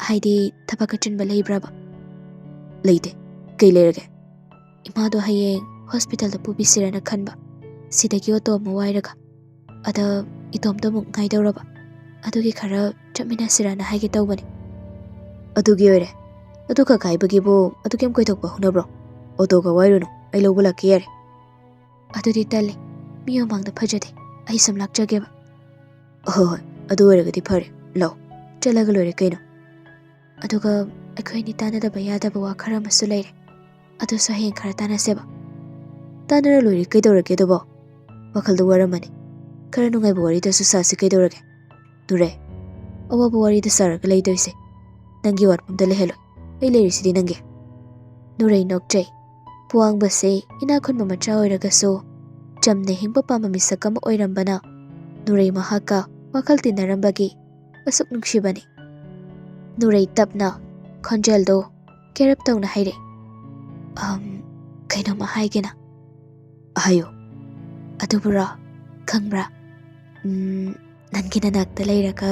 ꯍꯥꯏꯗꯤ ꯊꯕꯛ ꯑꯆꯤꯟꯕ ꯂꯩꯕ꯭ꯔꯕ?" "ꯂꯩꯇꯦ꯫ ꯀꯩ ꯂꯩꯔꯒꯦ?" "ꯏꯃꯥꯗꯣ ꯍꯌꯦꯡ ꯍꯣꯁꯄꯤꯇꯥꯜꯗ ꯄꯨꯕꯤꯁꯤꯔꯅ ꯈꯟꯕ, ꯁꯤꯗꯒꯤ ꯑꯣꯇꯣ ꯑꯃ ꯋꯥꯏꯔꯒ꯫ ꯑꯗ ꯏꯇꯣꯝꯇ ꯑꯃꯨꯛ ꯉꯥꯏꯗꯧꯔꯕ, ꯑꯗꯨꯒꯤ ꯈꯔ ꯆꯠꯃꯤꯟꯅꯁꯤꯔꯅ ꯍꯥꯏꯒꯦ ꯇꯧꯕꯅꯤ꯫" "ꯑꯗꯨꯒꯤ ꯑꯣꯏꯔꯦ꯫ ꯑꯗꯨ ꯈꯛ ꯍꯥꯏꯕꯒꯤꯕꯨ ꯑꯗꯨꯛ ꯌꯥꯝ ꯀꯣꯏꯊꯣꯛꯄ ꯍꯧꯅꯕ꯭ꯔꯣ? ꯑꯣꯇꯣꯒ ꯋꯥꯏꯔꯨꯅꯨ, ꯑꯩ ꯂꯧꯕ ꯂꯥꯛꯀꯦ ꯌꯥꯔꯦ꯫" "ꯑꯗꯨꯗꯤ ꯇꯜꯂꯤ, ꯃꯤ ꯃꯃꯥꯡꯗ ꯐꯖꯗꯦ, ꯑꯩ ꯁꯨꯝ ꯂꯥꯛꯆꯒꯦꯕ꯫" "ꯍꯣꯏ ꯍꯣꯏ, ꯑꯗꯨ ꯑꯣꯏꯔꯒꯗꯤ ꯐꯔꯦ, ꯂꯥꯛꯑꯣ, ꯆꯠꯂꯒ ꯂꯣꯏꯔꯦ ꯀꯩꯅꯣ꯫" "ꯑꯗꯨꯒ ꯑꯩꯈꯣꯏ ꯑꯅꯤ ꯇꯥꯟꯅꯗꯕ ꯌꯥꯗꯕ ꯋꯥ ꯈꯔ ꯑꯃꯁꯨ ꯂꯩꯔꯦ, ꯑꯗꯨꯁꯨ ꯍꯌꯦꯡ ꯈꯔ ꯇꯥꯟꯅꯁꯦꯕ꯫" "ꯇꯥꯟꯅꯔ ꯂꯣꯏꯔꯦ, ꯀꯩꯗꯧꯔꯒꯦ ꯑꯗꯨꯕꯣ? ꯋꯥꯈꯜꯗꯣ ꯋꯥꯔꯝꯃꯅꯤ, ꯈꯔ ꯅꯨꯡꯉꯥꯏꯕ ꯋꯥꯔꯤꯗꯁꯨ ꯁꯥꯁꯤ ꯀꯩꯗꯧꯔꯒꯦ꯫ ꯅꯨꯔꯩ, ꯑꯋꯥꯕ ꯋꯥꯔꯤꯗ ꯁꯥꯔꯒ ꯂꯩꯗꯣꯏꯁꯦ ꯅꯪꯒꯤ ꯋꯥꯠꯐꯝꯗ ꯂꯩꯍꯜꯂꯣꯏ, ꯑꯩ ꯂꯩꯔꯤꯁꯤꯗꯤ ꯅꯪꯒꯤ꯫" ꯅꯨꯔꯩ ꯅꯣꯛꯆꯩ꯫ ꯄꯨꯋꯥꯡꯕꯁꯦ ꯏꯅꯥꯛ ꯈꯨꯟꯕ ꯃꯆꯥ ꯑꯣꯏꯔꯒꯁꯨ ꯆꯝꯅ ꯍꯤꯡꯕ ꯄꯥꯝꯕ ꯃꯤꯁꯛ ꯑꯃ ꯑꯣꯏꯔꯝꯕꯅ ꯅꯨꯔꯩ ꯃꯍꯥꯛꯀ ꯋꯥꯈꯜ ꯇꯤꯟꯅꯔꯝꯕꯒꯤ ꯑꯁꯨꯛ ꯅꯨꯡꯁꯤꯕꯅꯤ꯫ ꯅꯨꯔꯩ ꯇꯞꯅ ꯈꯣꯟꯖꯦꯜꯗꯣ ꯀꯦꯔꯞ ꯇꯧꯅ ꯍꯥꯏꯔꯛꯏ꯫ "ꯑꯝ, ꯀꯩꯅꯣꯝꯃ ꯍꯥꯏꯒꯦꯅ꯫" "ꯍꯥꯏꯌꯨ꯫" "ꯑꯗꯨꯕꯨꯔꯣ, ꯈꯪꯕ꯭ꯔꯥ? ꯎꯝ, ꯅꯪꯒꯤ ꯅꯅꯥꯛꯇ ꯂꯩꯔꯒ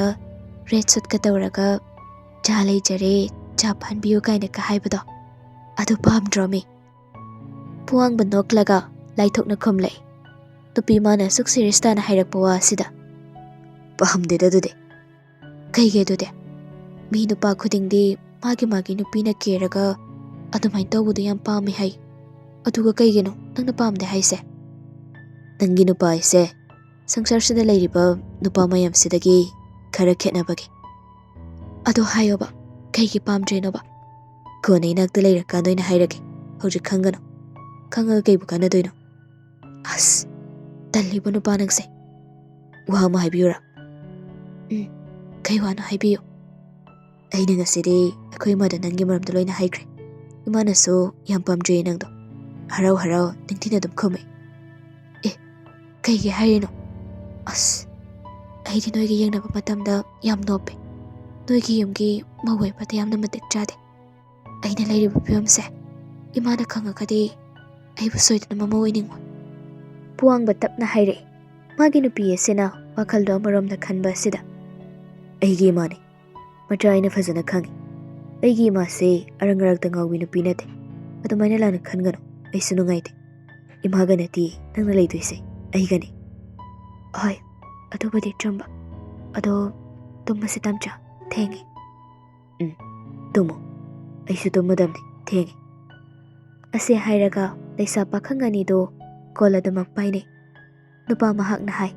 ꯔꯦꯠ ꯁꯨꯠꯀ ꯇꯧꯔꯒ ꯆꯥ ꯂꯩꯖꯔꯦ, ꯆꯥ ꯐꯥꯟꯕꯤꯌꯨ ꯀꯥꯏꯅꯒ ꯍꯥꯏꯕꯗꯣ, ꯑꯗꯨ ꯄꯥꯝꯗ꯭ꯔꯣ ꯃꯤ?" ꯄꯨꯋꯥꯡꯕ ꯅꯣꯛꯂꯒ ꯂꯥꯏꯊꯣꯛꯅ ꯈꯨꯝꯂꯛꯏ꯫ ꯅꯨꯄꯤ ꯃꯥꯅ ꯑꯁꯨꯛ ꯁꯤꯔꯤꯌꯁ ꯇꯥꯅ ꯍꯥꯏꯔꯛꯄ ꯋꯥ ꯑꯁꯤꯗ꯫ "ꯄꯥꯝꯗꯦꯗ ꯑꯗꯨꯗꯤ꯫" "ꯀꯩꯒꯤ ꯑꯗꯨꯗꯤ? ꯃꯤ ꯅꯨꯄꯥ ꯈꯨꯗꯤꯡꯗꯤ ꯃꯥꯒꯤ ꯃꯥꯒꯤ ꯅꯨꯄꯤꯅ ꯀꯦꯔꯒ ꯑꯗꯨꯃꯥꯏꯅ ꯇꯧꯕꯗꯣ ꯌꯥꯝ ꯄꯥꯝꯃꯦ ꯍꯥꯏ꯫ ꯑꯗꯨꯒ ꯀꯩꯒꯤꯅꯣ ꯅꯪꯅ ꯄꯥꯝꯗꯦ ꯍꯥꯏꯁꯦ? ꯅꯪꯒꯤ ꯅꯨꯄꯥ ꯍꯥꯏꯁꯦ ꯁꯪꯁꯥꯔꯁꯤꯗ ꯂꯩꯔꯤꯕ ꯅꯨꯄꯥ ꯃꯌꯥꯝꯁꯤꯗꯒꯤ ꯈꯔ ꯈꯦꯠꯅꯕꯒꯤ꯫ ꯑꯗꯣ ꯍꯥꯏꯌꯣꯕ, ꯀꯩꯒꯤ ꯄꯥꯝꯗ꯭ꯔꯤꯅꯣꯕ? ꯀꯣꯟꯅ ꯏꯅꯥꯛꯇ ꯂꯩꯔꯀꯥꯟꯗ ꯑꯣꯏꯅ ꯍꯥꯏꯔꯒꯦ, ꯍꯧꯖꯤꯛ ꯈꯪꯒꯅꯨ꯫ ꯈꯪꯉꯒ ꯀꯩꯕꯨ ꯀꯥꯟꯅꯗꯣꯏꯅꯣ? ꯑꯁ, ꯇꯜꯂꯤꯕ ꯅꯨꯄꯥ ꯅꯪꯁꯦ꯫ ꯋꯥ ꯑꯃ ꯍꯥꯏꯕꯤꯌꯨꯔꯥ? ꯎꯝ, ꯀꯩ ꯋꯥꯅꯣ ꯍꯥꯏꯕꯤꯌꯨ꯫ ꯑꯩꯅ ꯉꯁꯤꯗꯤ ꯑꯩꯈꯣꯏ ꯏꯃꯥꯗ ꯅꯪꯒꯤ ꯃꯔꯝꯗ ꯂꯣꯏꯅ ꯍꯥꯏꯈ꯭ꯔꯦ꯫ ꯏꯃꯥꯅꯁꯨ ꯌꯥꯝ ꯄꯥꯝꯗ꯭ꯔꯤꯌꯦ ꯅꯪꯗꯣ꯫ ꯍꯔꯥꯎ ꯍꯔꯥꯎ ꯅꯤꯡꯊꯤꯅ ꯑꯗꯨꯝ ꯈꯨꯝꯃꯦ꯫ ꯑꯦ, ꯀꯩꯒꯤ ꯍꯥꯏꯔꯤꯅꯣ? ꯑꯁ, ꯑꯩꯗꯤ ꯅꯣꯏꯒ ꯌꯦꯡꯅꯕ ꯃꯇꯝꯗ ꯌꯥꯝ ꯅꯣꯞꯄꯦ꯫ ꯅꯣꯏꯒꯤ ꯌꯨꯝꯒꯤ ꯃꯧ ꯑꯣꯏꯕꯗ ꯌꯥꯝꯅ ꯃꯇꯤꯛ ꯆꯥꯗꯦ꯫ ꯑꯩꯅ ꯂꯩꯔꯤꯕ ꯐꯤꯕꯝꯁꯦ ꯏꯃꯥꯅ ꯈꯪꯉꯒꯗꯤ ꯑꯩꯕꯨ ꯁꯣꯏꯗꯅ ꯃꯃꯧ ꯑꯣꯏꯅꯤꯡꯉꯣꯏ꯫ ꯄꯨꯋꯥꯡꯕ ꯇꯞꯅ ꯍꯥꯏꯔꯛꯏ꯫ ꯃꯥꯒꯤ ꯅꯨꯄꯤ ꯑꯁꯤꯅ ꯋꯥꯈꯜꯗꯣ ꯑꯃꯔꯣꯝꯗ ꯈꯟꯕ ꯑꯁꯤꯗ꯫ ꯑꯩꯒꯤ ꯏꯃꯥꯅꯤ꯫ ꯃꯆꯥ ꯑꯩꯅ ꯐꯖꯅ ꯈꯪꯉꯤ꯫ ꯑꯩꯒꯤ ꯏꯃꯥꯁꯦ ꯑꯔꯪ ꯑꯔꯥꯛꯇ ꯉꯥꯎꯕꯤ ꯅꯨꯄꯤ ꯅꯠꯇꯦ꯫ ꯑꯗꯨꯃꯥꯏꯅ ꯂꯥꯟꯅ ꯈꯟꯒꯅꯨ꯫ ꯑꯩꯁꯨ ꯅꯨꯡꯉꯥꯏꯇꯦ꯫ ꯏꯃꯥꯒ ꯅꯠꯇꯦ ꯅꯪꯅ ꯂꯩꯗꯣꯏꯁꯦ, ꯑꯩꯒꯅꯤ꯫ ꯍꯣꯏ, ꯑꯗꯨꯕꯨꯗꯤ ꯆꯨꯝꯕ꯫ ꯑꯗꯣ ꯇꯨꯝꯃꯁꯤ ꯇꯥꯝꯆꯥ, ꯊꯦꯡꯉꯦ꯫ ꯎꯝ, ꯇꯨꯝꯃꯣ꯫ ꯑꯩꯁꯨ ꯇꯨꯝꯃꯗꯝꯅꯤ, ꯊꯦꯡꯉꯦ꯫ ꯑꯁꯤ ꯍꯥꯏꯔꯒ ꯂꯩꯁꯥ ꯄꯥꯈꯪ ꯑꯅꯤꯗꯣ ꯀꯣꯜ ꯑꯗꯨꯃꯛ ꯄꯥꯏꯅꯩ꯫ ꯅꯨꯄꯥ ꯃꯍꯥꯛꯅ ꯍꯥꯏ꯫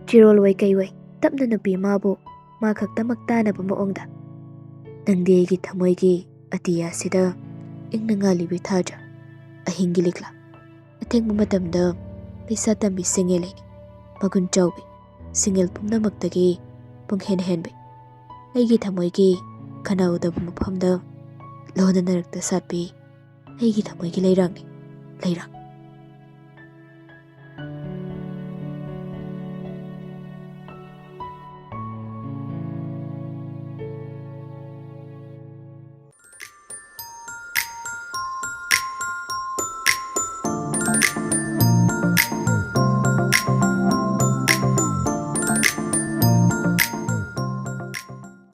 ꯆꯤꯔꯣꯜ ꯑꯣꯏ ꯀꯩ ꯑꯣꯏ ꯇꯞꯅ ꯅꯨꯄꯤ ꯑꯃꯕꯨ ꯃꯥ ꯈꯛꯇꯃꯛ ꯇꯥꯅꯕ ꯃꯑꯣꯡꯗ, "ꯅꯪꯗꯤ ꯑꯩꯒꯤ ꯊꯃꯣꯏꯒꯤ ꯑꯇꯤꯌꯥꯁꯤꯗ ꯏꯪꯅ ꯉꯥꯜꯂꯤꯕꯤ ꯊꯥꯖ, ꯑꯍꯤꯡꯒꯤ ꯂꯤꯛꯂꯥ, ꯑꯊꯦꯡꯕ ꯃꯇꯝꯗ ꯄꯩꯁꯥ ꯇꯝꯕꯤ ꯁꯤꯡꯉꯦꯜ ꯑꯩꯅꯤ, ꯃꯒꯨꯟ ꯆꯥꯎꯕꯤ, ꯁꯤꯡꯉꯦꯜ ꯄꯨꯝꯅꯃꯛꯇꯒꯤ ꯄꯨꯡꯍꯦꯟ ꯍꯦꯟꯕꯤ, ꯑꯩꯒꯤ ꯊꯃꯣꯏꯒꯤ ꯈꯅꯥꯎꯗꯕ ꯃꯐꯝꯗ ꯂꯣꯟꯅ ꯅꯔꯛꯇ ꯁꯥꯠꯄꯤ, ꯑꯩꯒꯤ ꯊꯃꯣꯏꯒꯤ ꯂꯩꯔꯥꯡꯅꯤ, ꯂꯩꯔꯥꯡ"꯫